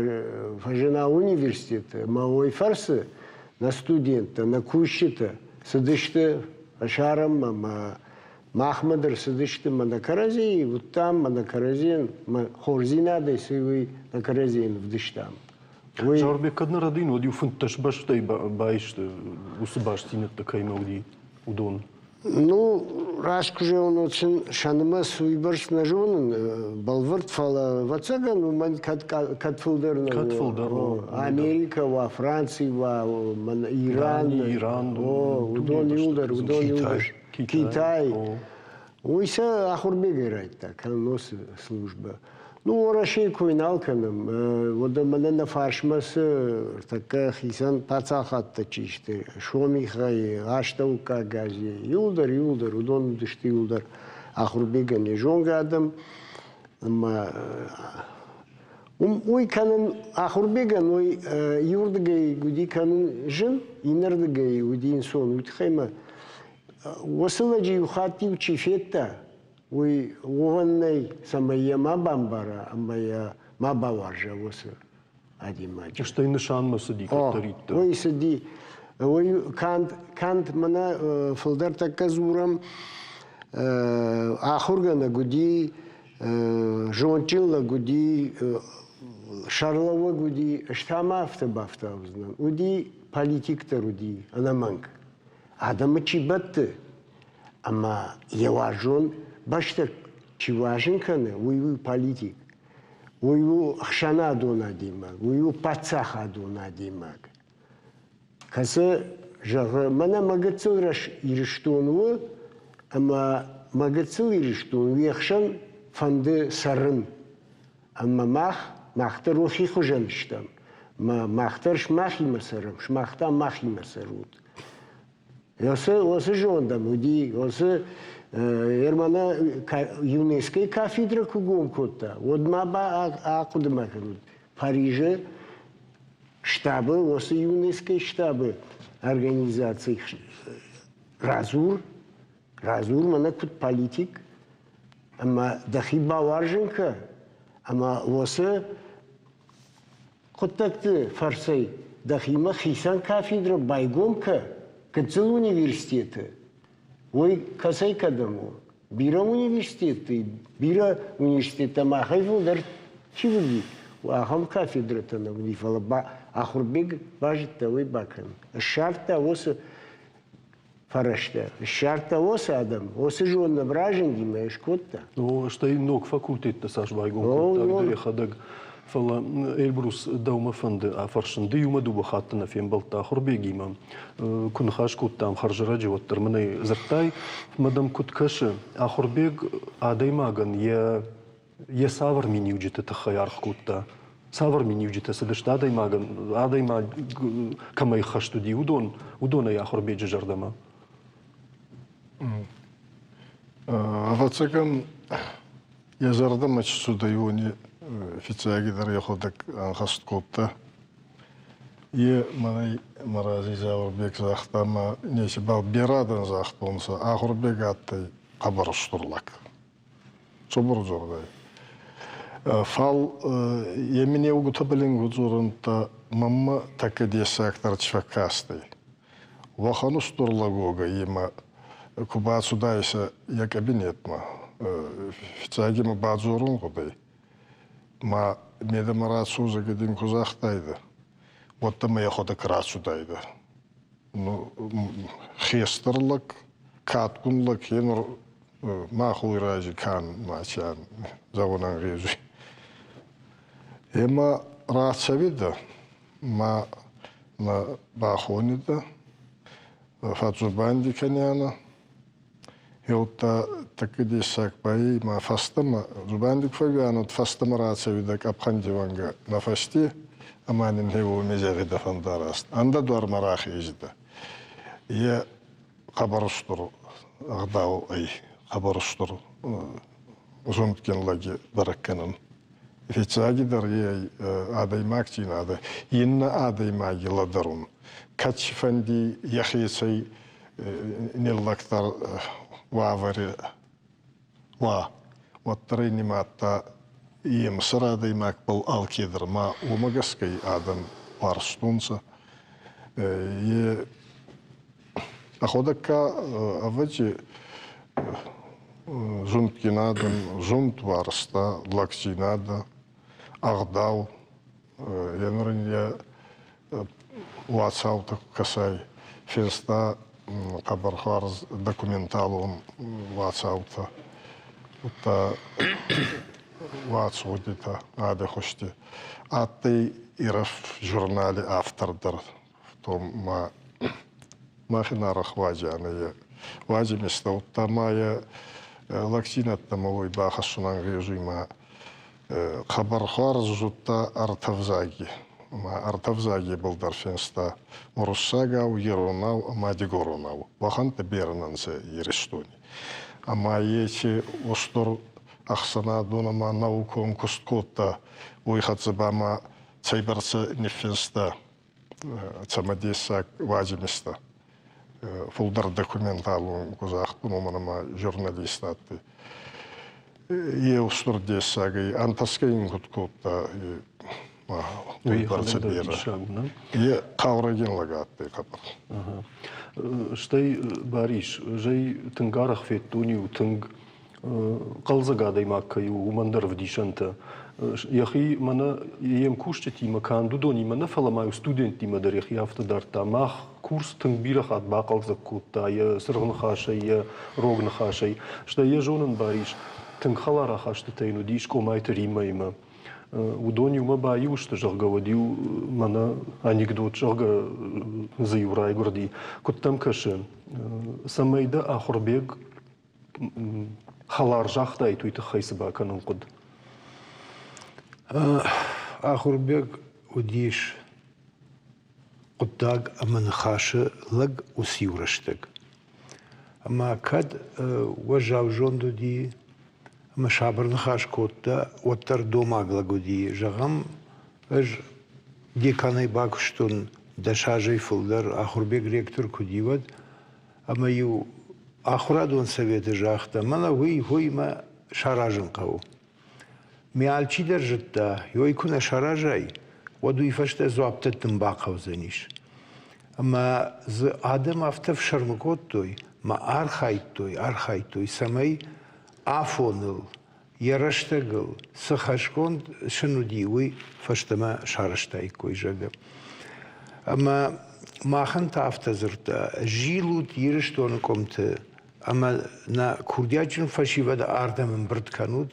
фӕзына университеты ӕмӕ уый фӕрцы нӕ студенттӕ, нӕ кусджытӕ цыдысты фӕсарӕнмӕ ӕмӕ махмӕ дӕр цыдысты мӕ нӕ кӕрӕдзийы уыдтам, мӕ нӕ кӕрӕдзийӕн мӕ хорздзинадӕй цы уый нӕ кӕрӕдзийӕн ӕвдыстам. Уый... Зауырбег, кӕд нӕ рӕдийын, уӕд иу 15 бӕстӕй баисты уыцы бастдзинӕдтӕ кӕимӕ уыди, уыдон. Ну, раст куы зӕгъон, уӕд сын сӕ нымӕц уыйбӕрц нӕ зонын бӕлвырд, фӕлӕ, ӕвӕццӕгӕн, уымӕн кӕд, кӕд фылдӕр нӕ Кӕд фылдӕр у. Америкӕ уа, Франци уа, Иран, Иран, о, уыдон иуылдӕр, уыдон иуылдӕр. Китай. Уый сӕ ахуырбегӕй райдта, кӕносы службӕ. Ну, Уӕрӕсейы кой нал кӕнӕм. Уӕдӕ мӕнӕ нӕ фарсмӕ цы ӕртӕккӕ хицӕн паддзахадтӕ чи сты, Сомихӕй, Астӕуккаг Азийӕ, иуылдӕр, иуылдӕр, уыдон уыдысты иуылдӕр Ахуырбегӕн йӕ зонгӕ адӕм. Ӕмӕ уым уый кӕнын Ахуырбегӕн уый иуырдыгӕй уыди кӕнын зын, иннӕрдыгӕй уыди ӕнцон. Уый тыххӕй мӕ уыцы лӕджы иу хатт-иу чи федта, уый уӕвӕн нӕй, цӕмӕй йӕ ма бамбара ӕмӕ йӕ ма бауарза уыцы адӕймаджы. Стӕй нысанмӕ цыди кӕддӕриддӕр. Уый цыди. Уый канд, канд мӕнӕ фылдӕр тӕккӕ дзурӕм, ахуыргӕнӕг уыди, зондджын лӕг уыди, сӕрлӕууӕг уыди, ӕз та ма афтӕ бафтаудзынӕн, уыди политик дӕр уыди, ӕнӕмӕнг. Адӕмы чи бӕтты, ӕмӕ йӕ уарзон бӕстӕ чи уарзын кӕны, уый у политик, уый у ӕхсӕнадон адӕймаг, уый у паддзахадон адӕймаг. Кӕцы зӕгъы, мӕнӕ мӕ гыццыл Ирыстон у, ӕмӕ мӕ гыццыл Ирыстон уе хсӕн фӕнды цӕрын. Ӕмӕ мах, мах дӕр уӕхи хуызӕн стӕм. Мах дӕр сымахимӕ цӕрӕм, сымах та махимӕ цӕрут. Уыцы зондӕн уыди, уыцы Ермана ЮНЕСКО-йы кафедрӕ куы гом кодта, уӕд ма ахъуыды-ма кӕнут, Парижы штабы, уыцы ЮНЕСКО-йы штабы организацийы радзур, радзур мӕнӕ куыд политик, ӕмӕ дӕхи бауарзын кӕ, ӕмӕ уыцы Хъуыддӕгты фӕрцӕй дӕхимӕ хицӕн кафедрӕ байгом кӕ гыццыл университеты, уый кӕцӕй кӕдӕм у? Бирӕ университетты, бирӕ университеттӕ махӕй фылдӕр чи уыди, ахӕм кафедрӕтӕ нӕ уыди, фӕлӕ Ахуырбег базыдта уый бакӕнын. Ссардта уыцы фӕрӕзтӕ. Ссардта уыцы адӕм, уыцы зонд разынди мӕ скодта. О, стӕй ног факультеттӕ цас байгом кодта дӕр йӕхӕдӕг. Фӕлӕ Эльбрус, дӕумӕ фӕнды афӕрсын. Ды иумӕ дыууӕ хатты нӕ фембӕлдтӕ Ахуырбегимӕ. Куы ныхас кодтам хӕрзӕрӕджы, уӕддӕр мын ӕй дзырдтай. Мӕ дӕм куыд кӕсы, Ахуырбег адӕймагӕн йӕ йӕ цавӕр миниуджыты тыххӕй аргъ кодта? Цавӕр миниуджытӕ цыдысты адӕймагӕн, адӕймаг кӕмӕй хӕст уыди, уыдон, уыдонӕй Ахуырбеджы зӕрдӕмӕ? Ӕвӕццӕгӕн, йӕ зӕрдӕмӕ чи цудӕй, уони фиццагидӕр йӕхуӕдӕг ӕнхӕст кодта. Е мӕнӕй мӕ рази Заурбег загъта ма нецибал берӕ адӕн загътонцӕ, Ахурбег адтӕй хъӕбӕр устур лӕг. Цубур дзурдӕй. Фал е минеугутӕбӕл дзорӕнтӕ мӕммӕ тӕккӕ дессагдӕр чи фӕккастӕй. Уӕхӕн устур лӕг уогӕй имӕ ку бацудайсӕ йӕ кабинетмӕ, фиццаг имӕ бадзорун гъудӕй, ма медӕмӕ рацо, зӕгъгӕ дин ку загътайдӕ, уӕдта мӕ йӕхуӕдӕг рацудайдӕ. Хестӕр лӕг, кадгун лӕг, е нур мах уой рази кӕн мачан зӕгъун ӕнгъезуй. Ӕма рацӕуидӕ, ма нӕ бахонидӕ, фӕдздзубанди кӕнианӕ. Еудта тӕккӕ дессаг байй ма фӕстӕмӕ дзубанди ку фӕууианӕ, фӕстӕмӕ рацӕуидӕ къӕпхӕнти уӕнгӕ нӕ фӕсте ӕма нин гъе уоми зӕгъидӕ фӕндараст. Ӕндӕдуармӕ рахезидӕ. Е хъӕбӕр устур ӕгъдау ӕй, хъӕбӕр устур зундгин лӕги бӕрӕг кӕнун. Фиццагидӕр е ӕй адӕймагдзийнадӕ, иннӕ адӕймаги лӕдӕрун. Кӕд цифӕнди йӕхецӕй ниллӕгдӕр уавӕри уа, уӕддӕр ӕй нимадта е мсӕр адӕймагбӕл алкедӕр ма уомӕ гӕсгӕ адӕм уарзтонцӕ. Е Ӕхуӕдӕгка, ӕвӕдзи, зундгин адӕм зунд уарзта, лӕгдзийнадӕ, ӕгъдау. Е нур ин е уацаутӕ ку кӕсай, финста хъӕбӕр хуарз документалон уацаутӕ, удта уацгъудитӕ адӕхузти. Адтӕй Ирӕф журнали автор дӕр. То ма мӕхи нарӕх уадзианӕ е уадзимистӕ, удта ма е лӕгдзийнӕдтӕмӕ уой бахӕссун ӕнгъезуй ма. Хъӕбӕр хуарз зудта ӕртӕ взаги. Ӕма ӕртӕ взагебӕл дӕр финста уруссагау, иронау ӕма дигоронау. Уӕхӕнттӕ берӕ нӕ нцӕ Иристони. Ӕма еци устур ӕхсӕнадон ӕма наукон куст кодта, уой хӕццӕ ба ма цӕйбӕрцӕ ниффинста цӕмӕдессаг уадзимистӕ. Фулдӕр документалон ку загътон, уомӕн ӕма журналист адтӕй. Е устур дессаг ӕй, ӕнтӕсгӕ ин куд кодта, уойбӕрцӕ берӕ. Е хъаурӕгин лӕг адтӕй хъӕбӕр. Стӕй, Барис, ӕз тынг арӕх федтон-иу тынг хъӕлдзӕг адӕймаг кӕй у, уымӕн дӕр ӕвдисӕнтӕ. Йӕхи мӕнӕ йе мкусджытимӕ канд уыдонимӕ нӕ, фӕлӕ ма студенттимӕ дӕр йӕхи афтӕ дардта. Мах курс тынг бирӕ хатт бахъӕлдзӕг кодта йӕ цыргъ ныхасӕй, йӕ рог ныхасӕй. Стӕй йӕ зонын, Барис, тынг хӕлар ахастытӕ йын уыдис Къомайты Риммӕимӕ. Уыдон иумӕ баиу сты, зӕгъгӕ, уӕд-иу мӕнӕ анекдот, зӕгъгӕ, дзы-иу райгуырди. Куыд дӕм кӕсы, цӕмӕй дӕ Ахуырбег хӕлар загътаид, уый тыххӕй цы бакӕнын хъуыд? Ахуырбег уыдис хъуыддаг ӕмӕ ныхасы лӕг уыцы-иу рӕстӕг. Ӕмӕ кӕд уӕззаузонд уыди ӕмӕ сабыр ныхас кодта, уӕддӕр домаг лӕг уыди. Зӕгъӕм, ӕз деканӕй бакуыстон 10 азӕй фылдӕр, Ахуырбег ректор куы уыди, уӕд ӕмӕ-иу ахуырадон советы загъта, мӕнӕ уый, уый мӕ саразын хъӕуы. Ме алчидӕр зыдта, ёй куы нӕ саразай, уӕд уый фӕстӕ дзуапп дӕттын бахъӕудзӕнис. Ӕмӕ дзы адӕм афтӕ фсӕрмы кодтой, мӕ архайдтой, архайдтой, цӕмӕй афоныл, йӕ рӕстӕгыл цы хӕсгонд сын уыди, уый фӕстӕмӕ сарӕзтаиккой, зӕгъгӕ. Ӕмӕ махӕн та афтӕ дзырдта, зилут Ирыстоны къуымты ӕмӕ нӕ курдиатджын фӕсивӕды ардӕм ӕмбырд кӕнут.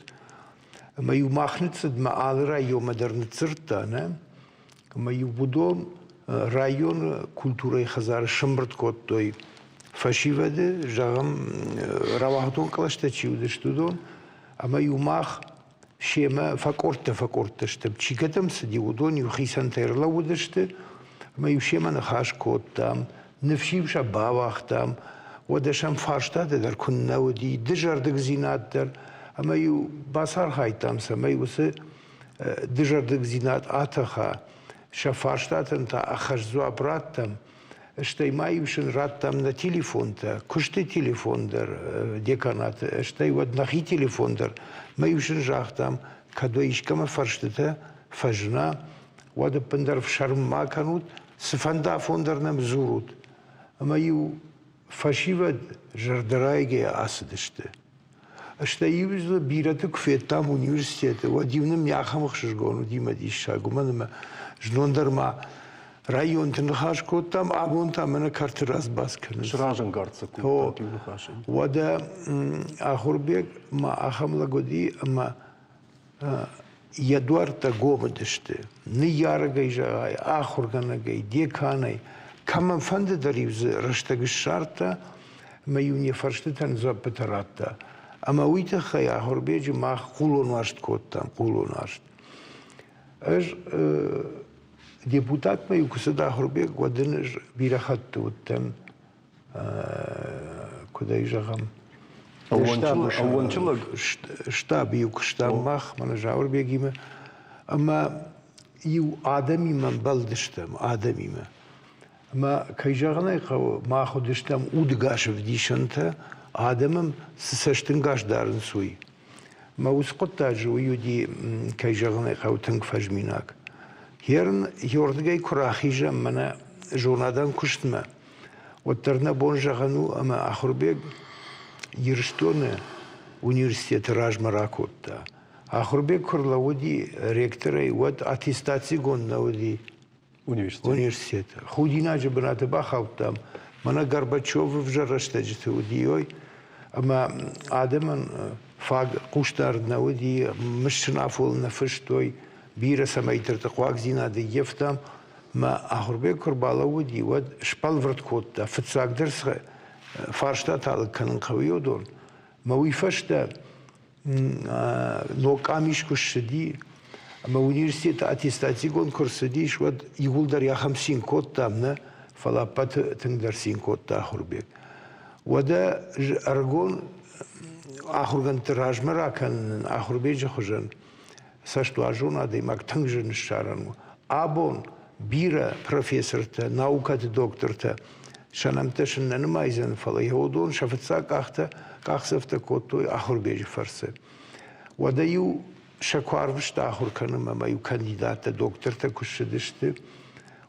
Ӕмӕ-иу мах ныццыдмӕ алы районмӕ дӕр ныдздзырдта, нӕ? Ӕмӕ-иу уыдон районы культурӕйы хӕдзары сӕмбырд кодтой фӕсивӕды, зӕгъӕм, рауагъдон кълӕстӕ чи уыдысты, уыдон. Ӕмӕ-иу мах семӕ фӕкъордтӕ-фӕкъордтӕ стӕм. Чи кӕдӕм цыди, уыдон-иу хицӕнтӕй ӕрлӕууыдысты ӕмӕ-иу семӕ ныхас кодтам, ныфс-иу сӕ бауагътам. Уӕдӕ сӕм фарстатӕ дӕр куыннӕ уыди, дызӕрдыгдзинад дӕр. Ӕмӕ-иу бацархайдтам, цӕмӕй уыцы дызӕрдыгдзинад атӕха, сӕ фарстатӕн та ӕххӕст дзуапп раттӕм. Стӕй ма-иу сын радтам нӕ телефонтӕ, куысты телефон дӕр деканаты, стӕй уӕд нӕхи телефон дӕр. Мӕ-иу сын загътам, кӕд уӕ искӕмӕ фӕрстытӕ фӕзына, уӕд ӕппындӕр ӕфсӕрм ма кӕнут, цыфӕнды афон дӕр нӕм дзурут. Ӕмӕ-иу фӕсивӕд зӕрдӕрайгӕйӕ ацыдысты. Стӕй-иу дзы бирӕты куы федтам университеты, уӕд-иу нын ахӕм ӕхсызгон уыди мӕ диссаг, уымӕн ӕмӕ знон дӕр ма районты ныхас кодтам, абон та мӕнӕ кӕрты разбас кӕнынц. Сразӕнгард сӕ кодтат иу ныхасӕй. Уӕдӕ Ахуырбег ма ахӕм лӕг уыди, ӕмӕ йӕ дуӕрттӕ гом уыдысты. Ныййарӕгӕй зӕгъай, ахуыргӕнӕгӕй, деканӕй, кӕмӕнфӕнды дӕр-иу дзы рӕстӕг ссардта ӕмӕ-иу не фӕрстытӕн дзуӕппытӕ радта. Ӕмӕ уый тыххӕй Ахуырбеджы мах хъулон уарзт кодтам, хъулон уарзт. Ӕз депутатмӕ-иу куы цыд Ахуырбег, уӕд ын ӕз бирӕ хатты уыдтӕн куыд ӕй зӕгъӕм, ӕууӕнчы лӕг штабы-иу куыстам мах, мӕнӕ Зауырбегимӕ, ӕмӕ иу адӕмимӕ ӕмбӕлдыстӕм, адӕмимӕ. Ӕмӕ, кӕй зӕгъын ӕй хъӕуы, мах уыдыстӕм удыгас ӕвдисӕнтӕ, адӕмӕн цы цӕстӕнгас дарынц, уый. Мӕ уыцы хъуыддаджы уый уыди, кӕй зӕгъын ӕй хъӕуы, тынг фӕзминаг. Херн йордыгӕй куы рахизӕм мӕнӕ зонадон куыстмӕ, уӕддӕр нӕ бон зӕгъӕн у, ӕмӕ Ахуырбег Ирыстоны университеты размӕ ракодта. Ахуырбег куы рлӕууыди ректорӕй, уӕд аттестацигонд нӕ уыди университеты. Худинаджы бынаты бахаудтам. Мӕнӕ Горбачевы ӕвзӕр рӕстӕджыты уыди, ой, ӕмӕ адӕмӕн фаг хъусдард нӕ уыди, мысын афон нӕ фыстой, бирӕ цӕмӕйдӕрты хъуагдзинад ӕййӕфтам. Мӕ Ахуырбег куы рбалӕууыди, уӕд сбӕлвырд кодта, фыццагдӕр цы фарстатӕ алыг кӕнын хъӕуы уыдон. Мӕ уый фӕстӕ Ног къамис куы ссыди ӕмӕ университеты аттестацигонд куы рцыдис, уӕд иууылдӕр ахӕм цин кодтам, нӕ, фӕлӕ ӕппӕты тынгдӕр цин кодта Ахуырбег. Уӕдӕ ӕрыгон ахуыргӕндты размӕ ракӕнынӕн Ахуырбеджы хуызӕн цӕстуарзон адӕймаг тынг зын ссарӕн у. Абон бирӕ профессортӕ, наукӕты доктортӕ сӕ нӕмттӕ сын нӕ нымайдзӕн, фӕлӕ йӕ уыдон сӕ фыццаг къӕхтӕ къахдзӕфтӕ кодтой Ахуырбеджы фӕрцы. Уӕдӕ-иу сӕ куы арвыста ахуыр кӕнынмӕ ӕмӕ-иу кандидаттӕ, доктортӕ куы ссыдысты,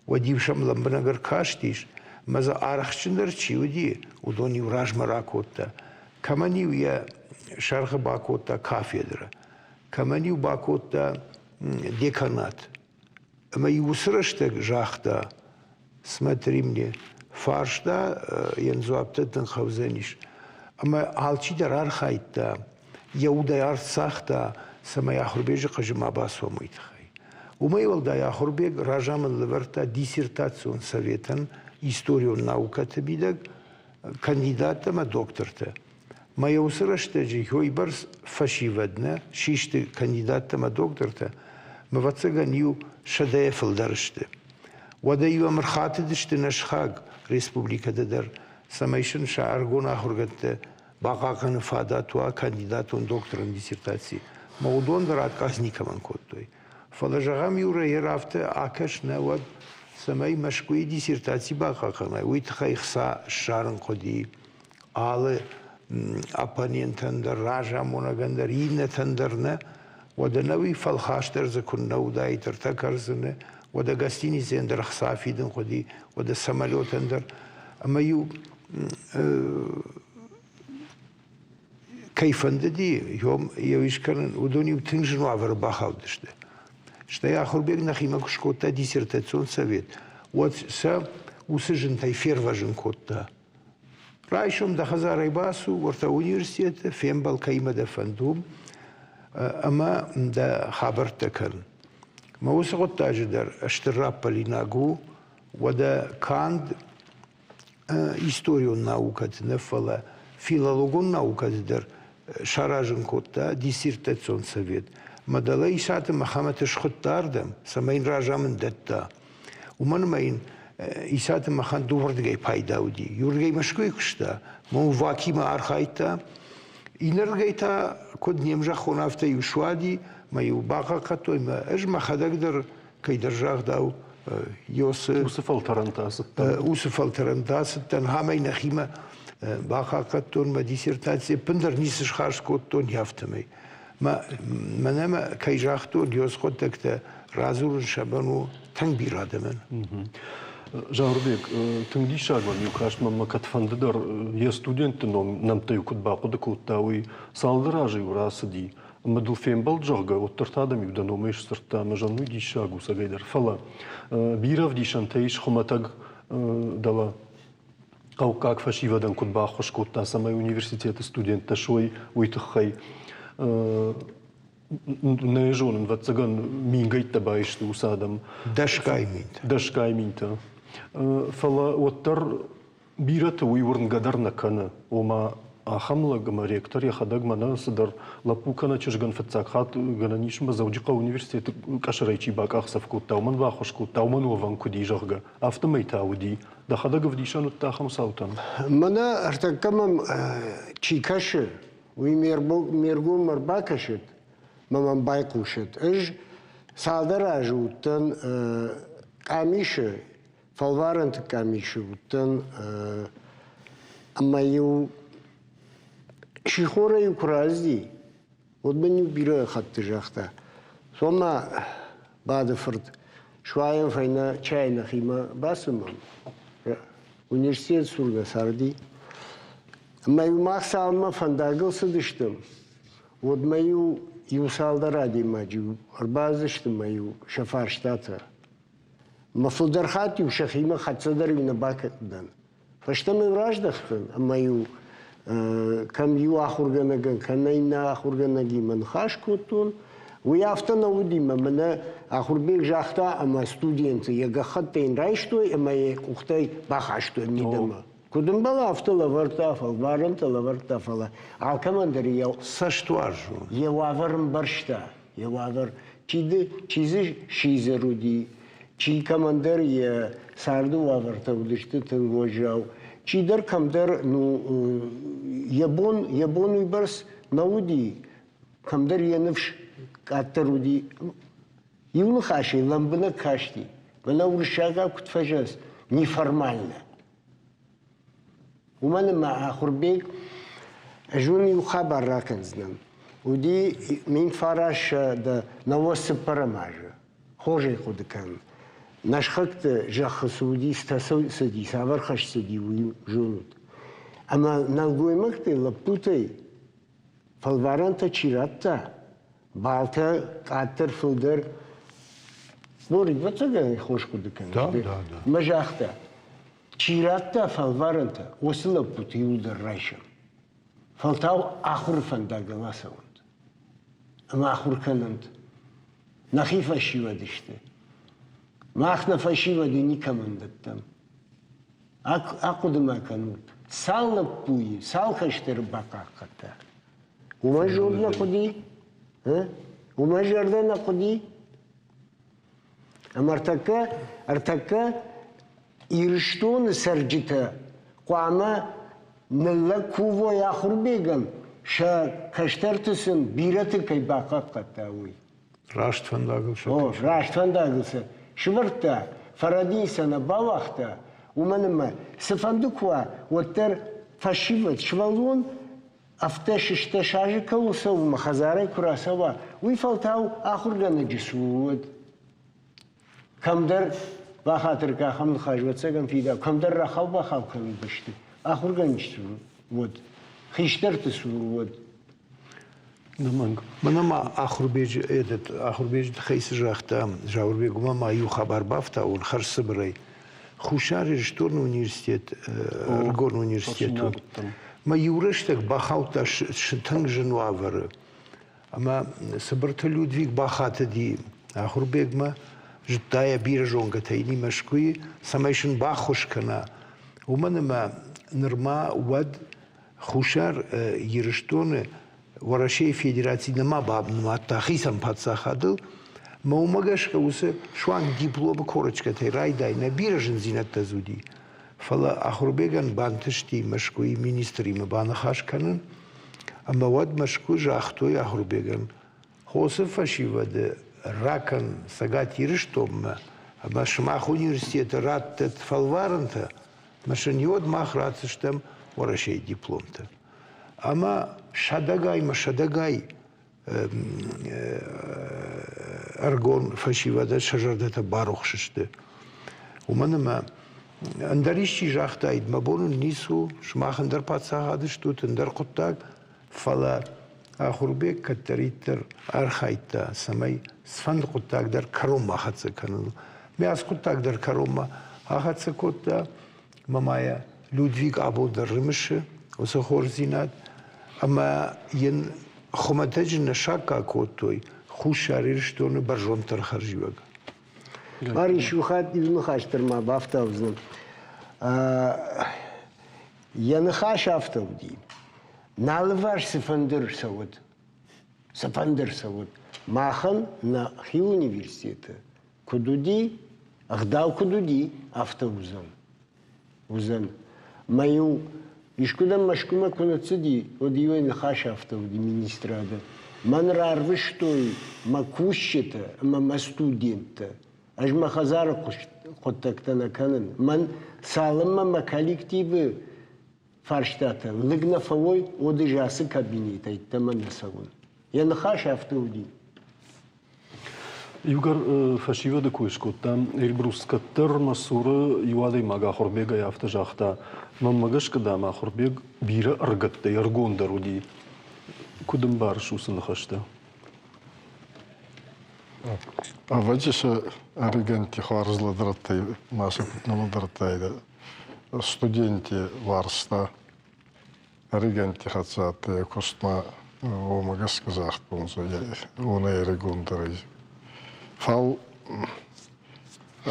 уӕд-иу сӕм лӕмбынӕг ӕркастис, ӕмӕ дзы арӕхстджындӕр чи уыди, уыдон-иу размӕ ракодта. Кӕмӕн-иу йӕ сӕргъы бакодта кафедрӕ, кӕмӕн-иу бакодта деканат. Ӕмӕ-иу уыцы рӕстӕг загъта, смотри мне, фарста йын дзуапп дӕттын хъӕудзӕнис. Ӕмӕ алчидӕр архайдта, йӕ удӕй арт цагъта, цӕмӕй Ахуырбеджы хъызы ма бацуа, уый тыххӕй. Уымӕй уӕлдай Ахуырбег разамынд лӕвӕрдта диссертацион советӕн историон наукӕты мидӕг кандидаттӕ ӕмӕ доктортӕ. Мӕ уыцы рӕстӕджы уыйбӕрц фӕсивӕд нӕ систы кандидаттӕ ӕмӕ доктортӕ, ӕвӕццӕгӕн, иу сӕдӕйӕ фылдӕр сты. Уӕдӕ-иу ӕм ӕрхатыдысты нӕ сыхаг республикӕтӕ дӕр, цӕмӕй сын сӕ ӕрыгон ахуыргӕндтӕ бахъахъхъӕныны фадат уа кандидатон докторон диссертаци. Мӕ уыдон дӕр отказ никӕмӕн кодтой. Фӕлӕ, зӕгъӕм, иу рӕйӕр афтӕ акӕс нӕ, уӕд цӕмӕй Мӕскуыйы диссертаци бахъахъхъӕнай, уый тыххӕй хца ссарын хъуыди алы оппонентӕн дӕр, разамонӕгӕн дӕр, иннӕтӕн дӕр нӕ. Уӕдӕ нӕуи фӕлхас дӕр дзы куыннӕ уыдаид ӕртӕ кӕрдзыны, уӕдӕ гостиницӕйӕн дӕр ӕхца фидын хъуыди, уӕдӕ самолетӕн дӕр. Ӕмӕ-иу кӕй фӕндыди йӕ искӕнын, уыдон-иу тынг зын уавӕры бахаудысты. Стӕй Ахуырбег нӕхимӕ куы скодта диссертацион совет, уӕд сӕ уыцы зынтӕй фервӕзын кодта. Райсом дӕ хӕдзарӕй бацу, уӕртӕ университеты, фембӕл кӕимӕ дӕ фӕнды, уым ӕмӕ дӕ хабӕрттӕ кӕн. Мӕ уыцы хъуыддаджы дӕр стыр раппӕлинаг у, уӕдӕ канд историон наукӕты нӕ, фӕлӕ филологон наукӕты дӕр саразын кодта диссертацион совет. Мадӕлӕ Исаты Мӕхӕмӕты схуыдта ардӕм, цӕмӕй йын разамынд дӕтта. Уымӕн ӕмӕ йын Исаты Мӕхӕн дыууӕрдыгӕй пайда уыди. Иуырдыгӕй Мӕскуыйы куыста, мӕ Вакимӕ архайдта, иннӕрдыгӕй та, куыд не мзӕххон, афтӕ-иу суади, мӕ-иу бахъахъхъӕдтой, мӕ ӕз мӕхӕдӕг дӕр кӕйдӕр загъдау Йосы уыцы фӕлтӕрӕнтӕ ацыдтӕн. Уыцы фӕлтӕрӕнтӕ ацыдтӕн, амӕй нӕхимӕ бахъахъхъӕдтон мӕ диссертаци, ӕппындӕр ницы схарз кодтон, афтӕмӕй. Мӕнӕ мӕ кӕй загътон, Йос хъуыддӕгтӕ радзурын сӕ бон у тынг бирӕ адӕмӕн. Зауырбег, тынг диссаг мӕм иу каст мӕнмӕ кӕдфӕнды дӕр йе студентты ном нӕмттӕ-иу куыд бахъуыды кодта, уый цалдӕр азы-иу рацыди. Ӕмӕ дыл фембӕлд, зӕгъгӕ, уӕддӕр та адӕм-иу дӕ номӕй сдзырдта, ӕмӕ зӕгъын, уый диссаг у цӕгӕйдӕр. Фӕлӕ бирӕ ӕвдисӕнтӕ ис хуымӕтӕг дӕлӕ хъӕуккаг фӕсивӕдӕн куыд баххуыс кодта, цӕмӕй университеты студенттӕ суой, уый тыххӕй. Нӕ зонын, ӕвӕццӕгӕн, мингӕйттӕ баисты уыцы адӕм. Дӕсгай минтӕ. Дӕсгай минтӕ. Фӕлӕ уӕддӕр бирӕты уый уырнгӕ дӕр нӕ кӕны, ома ахӕм лӕг ӕмӕ ректор йӕхӕдӕг мӕнӕ цыдӕр лӕппу кӕнӕ чызгӕн фыццаг хатт гӕнӕн ис ӕмӕ Дзӕуджыхъӕуы университеты къӕсӕрӕй чи бакъахдзӕф кодта, уымӕн баххуыс кодта, уымӕн уӕвӕн куыд и, зӕгъгӕ. Афтӕмӕй та уыди. Дӕхӕдӕг ӕвдисӕн уыдтӕ ахӕм цаутӕн? Мӕнӕ ӕртӕккӕ мӕм чи кӕсы, уый ме ргом ӕрбакӕсӕд мӕ мӕм байхъусӕд. Ӕз цалдӕр азы уыдтӕн къамисы фӕлварӕнты къамисы уыдтӕн ӕмӕ-иу сихорӕй-иу куы рацыди, уӕд мын-иу бирӕ хатты загъта, цом-ма, Бады фырт, суайӕм фӕйнӕ чай нӕхимӕ бацымӕм. Университет цур нӕ царди. Ӕмӕ-иу мах цалынмӕ фӕндагыл цыдыстӕм, уӕдмӕ-иу иу цалдӕр адӕймаджы ӕрбацыдысты мӕ-иу сӕ фарстатӕ. Мӕ фылдӕр хатт-иу сӕхимӕ хӕццӕ дӕр-иу нӕ бакӕдтӕн. Фӕстӕмӕ-иу раздӕхтӕн ӕмӕ-иу кӕм иу ахуыргӕнӕгӕн, кӕнӕ иннӕ ахуыргӕнӕгимӕ ныхас кодтон. Уый афтӕ нӕ уыди, мӕ мӕнӕ Ахуырбег загъта ӕмӕ студенты йӕ гӕххӕттӕ йын райстой ӕмӕ йӕ къухтӕй бахастой мидӕмӕ. Куыд ӕмбӕлы, афтӕ лӕвӕрдта, фӕлварӕнтӕ лӕвӕрдта, фӕлӕ алкӕмӕн дӕр йӕ Цӕстуарзон. Йӕ уавӕр ӕмбӕрста, йӕ уавӕр. Чи, чи дзы сидзӕр уыди, чи кӕмӕндӕр йӕ царды уавӕртӕ уыдысты тынг уӕззау, чидӕр кӕмдӕр ну, йӕ бон, йӕ бон уыйбӕрц нӕ уыди, кӕмдӕр йӕ ныфс къаддӕр уыди. Иу ныхасӕй лӕмбынӕг касти, мӕнӕ уырыссагау куыд фӕзӕгъынц, неформально. Уымӕн ӕмӕ Ахуырбег, ӕз уын иу хабар ракӕндзынӕн. Уыди 1994 азы. Хорз ӕй хъуыды кӕнын. Нӕ сыхӕгты зӕххы цы уыди, цытӕ цыди, цавӕр хӕст цыди, уый зонут. Ӕмӕ нӕлгоймӕгтӕй, лӕппутӕй фӕлварӕнтӕ чи радта, балтӕ къаддӕр фылдӕр Борик, ӕвӕццӕгӕн, хорз хъуыды кӕныс. Да, да, да. Мӕ загъта, чи радта фӕлварӕнтӕ, уыцы лӕппуты иуылдӕр райсӕм. Фӕлтау ахуыры фӕндагыл ацӕуӕнт ӕмӕ ахуыр кӕнӕнт. Нӕхи фӕсивӕд сты. Мах нӕ фӕсивӕды никӕмӕн дӕттӕм. Ахъуыды-ма кӕнут, цал лӕппуйы, цал кӕстӕры бахъахъхъӕдта? Уымӕн зонд нӕ хъуыди? Уымӕн зӕрдӕ нӕ хъуыди? Ӕмӕ ӕртӕккӕ, ӕртӕккӕ Ирыстоны цӕрджытӕ хъуамӕ ныллӕг кувой Ахуырбегӕн, сӕ кӕстӕрты сын бирӕты кӕй бахъахъхъӕдта, уый. Раст фӕндагыл сӕ О, раст фӕндагыл сӕ сывӕрдта, фӕрӕдийын сӕ нӕ бауагъта, уымӕн ӕмӕ цыфӕнды куы уа, уӕддӕр фӕсивӕд, сывӕллон афтӕ сыстӕс азы кӕуыл цӕуы мӕ хӕдзарӕй куы рацӕуа, уый фӕлтау ахуыргӕнӕджы цур уӕд. Кӕмдӕр бахатыр ахӕм ныхас, ӕвӕццӕгӕн, фидар, кӕмдӕр рахау-бахау кӕнын бӕсты ахуыргӕнджыты цур уӕд, хистӕрты цур уӕд. Нӕмӕнг. Мӕнӕ ма Ахуырбеджы этот Ахуырбеджы тыххӕй цы загъта Зауырбег, уымӕ ма иу хабар бафтауон хӕрзцыбырӕй. Хуссар Ирыстоны университет, ӕрыгон университет у. Мӕ иу рӕстӕг бахаудта тынг зын уавӕры. Ӕмӕ Цыбырты Людвиг бахатыди Ахуырбегмӕ, зыдта йӕ бирӕ зонгӕтӕ ини Мӕскуыйы, цӕмӕй сын баххуыс кӕна. Уымӕн ӕмӕ нырма уӕд Хуссар Ирыстоны Уӕрӕсейы Федераци нӕма банымадта хицӕн паддзахадыл, мӕ уымӕ гӕсгӕ уыцы суанг дипломы корочкӕтӕй райдай нӕ бирӕ зындзинӕдтӕ дзы уыди. Фӕлӕ Ахуырбегӕн бантысти Мӕскуыйы министримӕ баныхас кӕнын, ӕмӕ уӕд Мӕскуы загътой Ахуырбегӕн, хосы фӕсивӕды ракӕн Цӕгат Ирыстонмӕ ӕмӕ сымах университеты раттӕд фӕлварӕнтӕ, ӕмӕ сын уӕд мах ратдзыстӕм Уӕрӕсейы дипломтӕ. Ӕмӕ сӕдӕгай мӕ сӕдӕгай ӕрыгон фӕсивӕдӕн сӕ зӕрдӕтӕ барухс сты. Уымӕн ӕмӕ ӕндӕр исчи загътаид, мӕ бон уын ницы у, сымах ӕндӕр паддзахад стут, ӕндӕр хъуыддаг, фӕлӕ Ахуырбег кӕддӕриддӕр архайдта, цӕмӕй цыфӕнды хъуыддаг дӕр кӕронмӕ ахӕццӕ кӕныныл. Ме ацы хъуыддаг дӕр кӕронмӕ ахӕццӕ кодта, ӕмӕ ма йӕ Людвиг абон дӕр рымысы уыцы хорздзинад, ӕмӕ йын хуымӕтӕджы нӕ саккаг кодтой Хуссар Ирыстоны бӕрзонддӕр хӕрзиуӕг. Барис, иу хатт иу ныхас дӕр ма бафтаудзынӕн. Йӕ ныхас афтӕ уыди. Нӕ алыварс цыфӕнды рцӕуӕд, цыфӕнды рцӕуӕд, махӕн нӕхи университеты куыд уыди, ӕгъдау куыд уыди, афтӕ уыдзӕн. Уыдзӕн. Мӕ-иу искуыдӕм Мӕскуымӕ куы ныццыди, уӕд иуӕй ныхас афтӕ уыди министрады. Мӕн рарвыстой мӕ кусджытӕ ӕмӕ мӕ студенттӕ. Ӕз мӕ хӕдзары хъуыддӕгтӕ нӕ кӕнын. Мӕн цалынмӕ мӕ коллективы фарстатӕ лыг нӕ фӕуой, уӕд ӕз ацы кабинетӕй ӕддӕмӕ нӕ цӕуын. Йӕ ныхас афтӕ уыди. Иугӕр фӕсивӕды кой скодтам, Эльбрус кӕддӕр мӕ цуры иу адӕймаг Ахуырбегӕй афтӕ загъта, мӕнмӕ гӕсгӕ, дам, Ахуырбег бирӕ ӕрыгӕттӕй ӕргондӕр уыди. Куыд ӕмбарыс уыцы ныхӕстӕ? Ӕвӕдзи сӕ ӕригӕнтти хуарз лӕдӕрдтӕй ма сӕ куд нӕ лӕдӕрдтайдӕ. Студентти уарзта ӕригӕнтти хӕццӕ адтӕй кустмӕ, уомӕ гӕсгӕ загътонцӕ, уонӕй ӕригондӕрӕй. Фал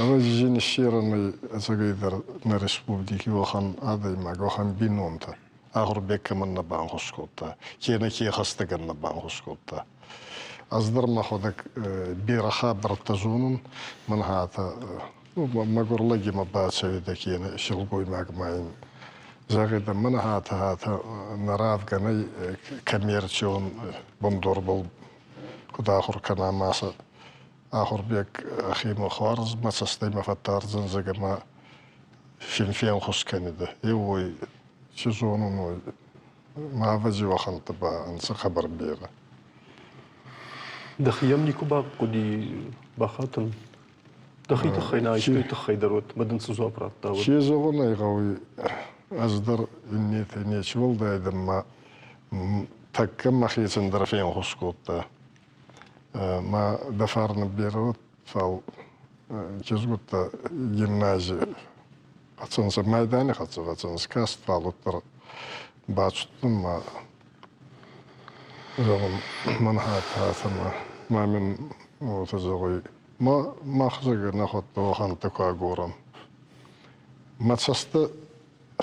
Ӕвӕдзи зин иссерӕн ӕй ӕцӕгӕйдӕр нӕ республики уӕхӕн адӕймаг, уӕхӕн бийнонтӕ. Ахурбег кӕмӕн нӕ банхус кодта, кенӕ ке хӕстӕгӕн нӕ банхус кодта. Ӕз дӕр мӕхуӕдӕг берӕ хабӕрттӕ зонун, мӕн хатӕ мӕгур лӕгимӕ бацӕуидӕ кенӕ силгоймаг ма ин зӕгъидӕ, мӕн хатӕ хатӕ нӕ равгӕ нӕй коммерцион бундорбӕл куд ахур кӕна ма сӕ Ахурбег ӕхемӕ хуарз мӕ цӕстӕй мӕ фӕттардзӕн, зӕгъгӕ ма фенхус кӕнидӕ. Е уой ци зонун, уой ма ӕвӕдзи уӕхӕнттӕ ба ӕнцӕ хъӕбӕр берӕ. Дӕхи йӕм никуы бахъуыди бахатын? Дӕхи тыххӕй нӕ, искӕй тыххӕй дӕр уӕд, ӕмӕ дын цы дзуапп радта, уӕд? Ке зӕгъун ӕй гъӕуй, ӕз дӕр иннетӕй нечи уӕлдай дӕн ма тӕккӕ мӕхецӕн дӕр фенхус кодта. Ма дӕ фарнӕ берӕ уӕд, фал кизгуттӕ гимнази хӕцӕнцӕ, майдани хӕццӕ хӕцӕнцӕ, каст, фал уӕддӕр бацудтӕн ма зӕгъун, мӕн хатт ма ма мин уотӕ зӕгъуй, ма мах зӕгъгӕ нӕхуӕдтӕ уӕхӕнттӕ ку агорӕн. Мӕ цӕстӕ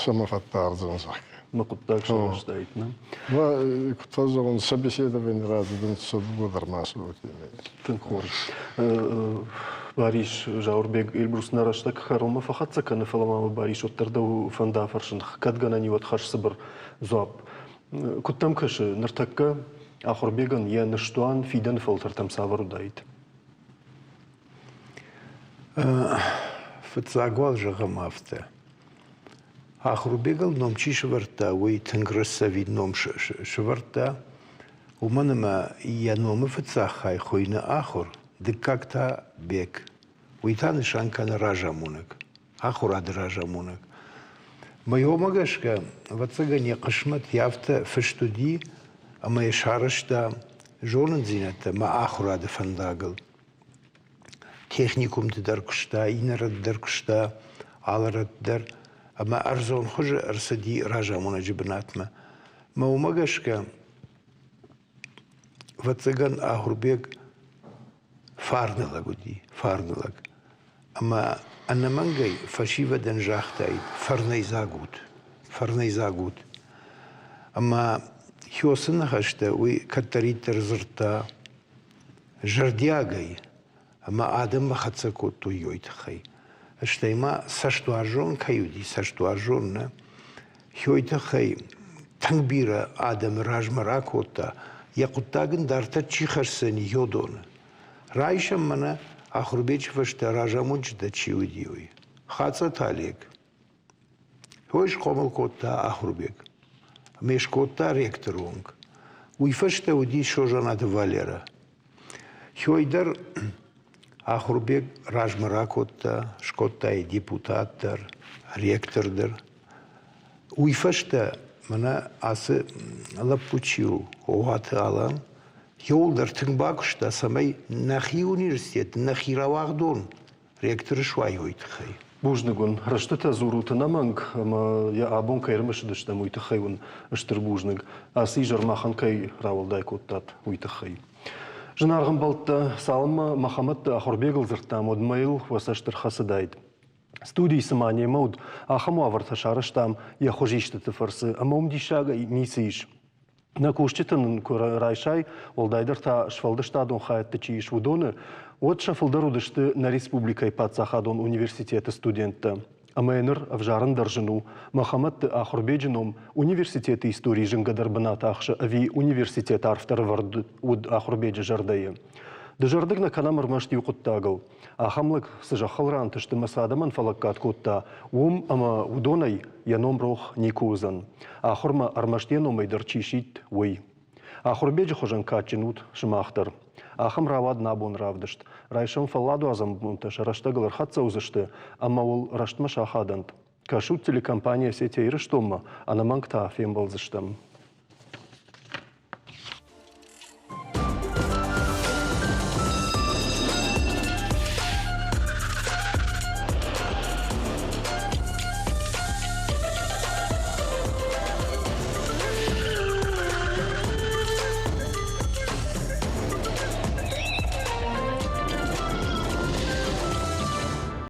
сӕмӕ фӕддардзӕн, зӕгъгӕ. Мӕ хъуыддаг сарӕзтаид, нӕ? Ма куд фӕзӕгъун, собеседование рацыдӕнцӕ дууӕ дӕр ма уотемӕй. Тынг хорз. Барис, Зауырбег Эльбрус нӕ рӕстӕг кӕронмӕ фӕхӕццӕ кӕны, фӕлӕ ма мӕ Барис уӕддӕр дӕу фӕнды афӕрсын, кӕд гӕнӕн и, уӕд хӕрзцыбыр дзуапп. Куыд дӕм кӕсы, ныртӕккӕ Ахуырбегӕн йӕ ныстуан фидӕны фӕлтӕртӕм цавӕр уыдаид? Фыццаг уал зӕгъӕм афтӕ. Ахуырбегыл ном чи сӕвӕрдта, уый тынг рӕстдзӕвин ном сӕвӕрдта, уымӕн ӕмӕ йӕ номы фыццаг хай хуыйны Ахуыр, дыккаг та Бег. Уый та нысан кӕны разамонӕг, ахуырады разамонӕг. Мӕ гӕсгӕ, ӕвӕццӕгӕн, йӕ хъысмӕт йӕ афтӕ фыст уыди, ӕмӕ йӕ сарӕзта зонындзинӕдтӕ мӕ ахуырады фӕндагыл. Техникумты дӕр куыста, иннӕ рӕтты дӕр куыста, алы рӕтты дӕр. Ӕмӕ ӕрдзон хуызы ӕрцыди разамонӕджы бынатмӕ. Мӕ уымӕ гӕсгӕ, ӕвӕццӕгӕн, Ахуырбег фарны лӕг уыди, фарны лӕг. Ӕмӕ ӕнӕмӕнгӕй фӕсивӕдӕн загътаид, фӕрнӕйдзаг ут, фӕрнӕйдзаг ут. Ӕмӕ Хёсы ныхӕстӕ уый кӕддӕриддӕр дзырдта зӕрдиагӕй ӕмӕ адӕммӕ хӕццӕ кодтой йой тыххӕй. Стӕй ма цӕстуарзон кӕй уыди, цӕстуарзон нӕ, йой тыххӕй тынг бирӕ адӕмы размӕ ракодта, йӕ хъуыддаг ын дарддӕр чи хӕсдзӕни йодоны. Райсӕм мӕнӕ Ахуырбеджы фӕстӕ разамонджытӕ чи уыди, уый. Хацъӕты Олег. Уый схъомыл кодта Ахуырбег. Ӕмӕ скодта ректоры онг. Уый фӕстӕ уыди Созанаты Валерӕ. Хёй дӕр Ахуырбег размӕ ракодта, скодта йӕ депутат дӕр, ректор дӕр. Уый фӕстӕ мӕнӕ ацы лӕппу чи у, Огъуаты Алан, иуылдӕр тынг бакуыста, цӕмӕй нӕхи университет, нӕхи рауагъдон ректоры суай, уый тыххӕй. Бузныг уын. Рӕстытӕ дзурут ӕнӕмӕнг, ӕмӕ йӕ абон кӕй ӕрымысыдыстӕм, уый тыххӕй уын стыр бузныг. Ацы изӕр махӕн кӕй рауӕлдай кодтат, уый тыххӕй. Зынаргъ ӕмбӕлттӕ, цалынмӕ Мӕхӕмӕтты Ахуырбегыл дзырдтам, уӕдмӕ йыл уӕ цӕст ӕрхӕцыдаид. Студийы цыма немӕ уыд, ахӕм уавӕртӕ сарӕзтам йӕ хуызистыты фӕрцы, ӕмӕ уым диссагӕй ницы ис. Нӕ кусджыты нын куы райсай, уӕлдайдӕр та сфӕлдыстадон хайӕдты чи ис, уыдоны, уӕд сӕ фылдӕр уыдысты нӕ республикӕйы паддзахадон университеты студенттӕ. Ӕмӕ ныр ӕвзарын дӕр зын у, Мӕхӕмӕтты Ахуырбеджы ном университеты историйы зынгӕдӕр бынат ахсы ӕви университет арфдӕр ӕвӕрд уыд Ахуырбеджы зӕрдӕйы. Дызӕрдыг нӕ кӕнӕм ӕрмӕст иу хъуыддагыл. Ахӕм лӕг цы зӕххыл рантыст ӕмӕ цы адӕмӕн фӕлӕггад кодта, уым ӕмӕ уыдонӕй йӕ ном рох никуы уыдзӕн. Ахуырмӕ ӕрмӕст йӕ номӕй дӕр чи сидт, уый. Ахуырбеджы хуызӕн кадджын ут сымах дӕр. Ахӕм рауад нӕ абон равдыст. Райсом фӕлладуадзӕн бонтӕ сӕ рӕстӕгыл ӕрхӕццӕ уыдзысты ӕмӕ уыл рӕстмӕ сахадӕнт. Кӕсут телекомпани «Осетия Ирыстонмӕ, ӕнӕмӕнг та фембӕлдзыстӕм.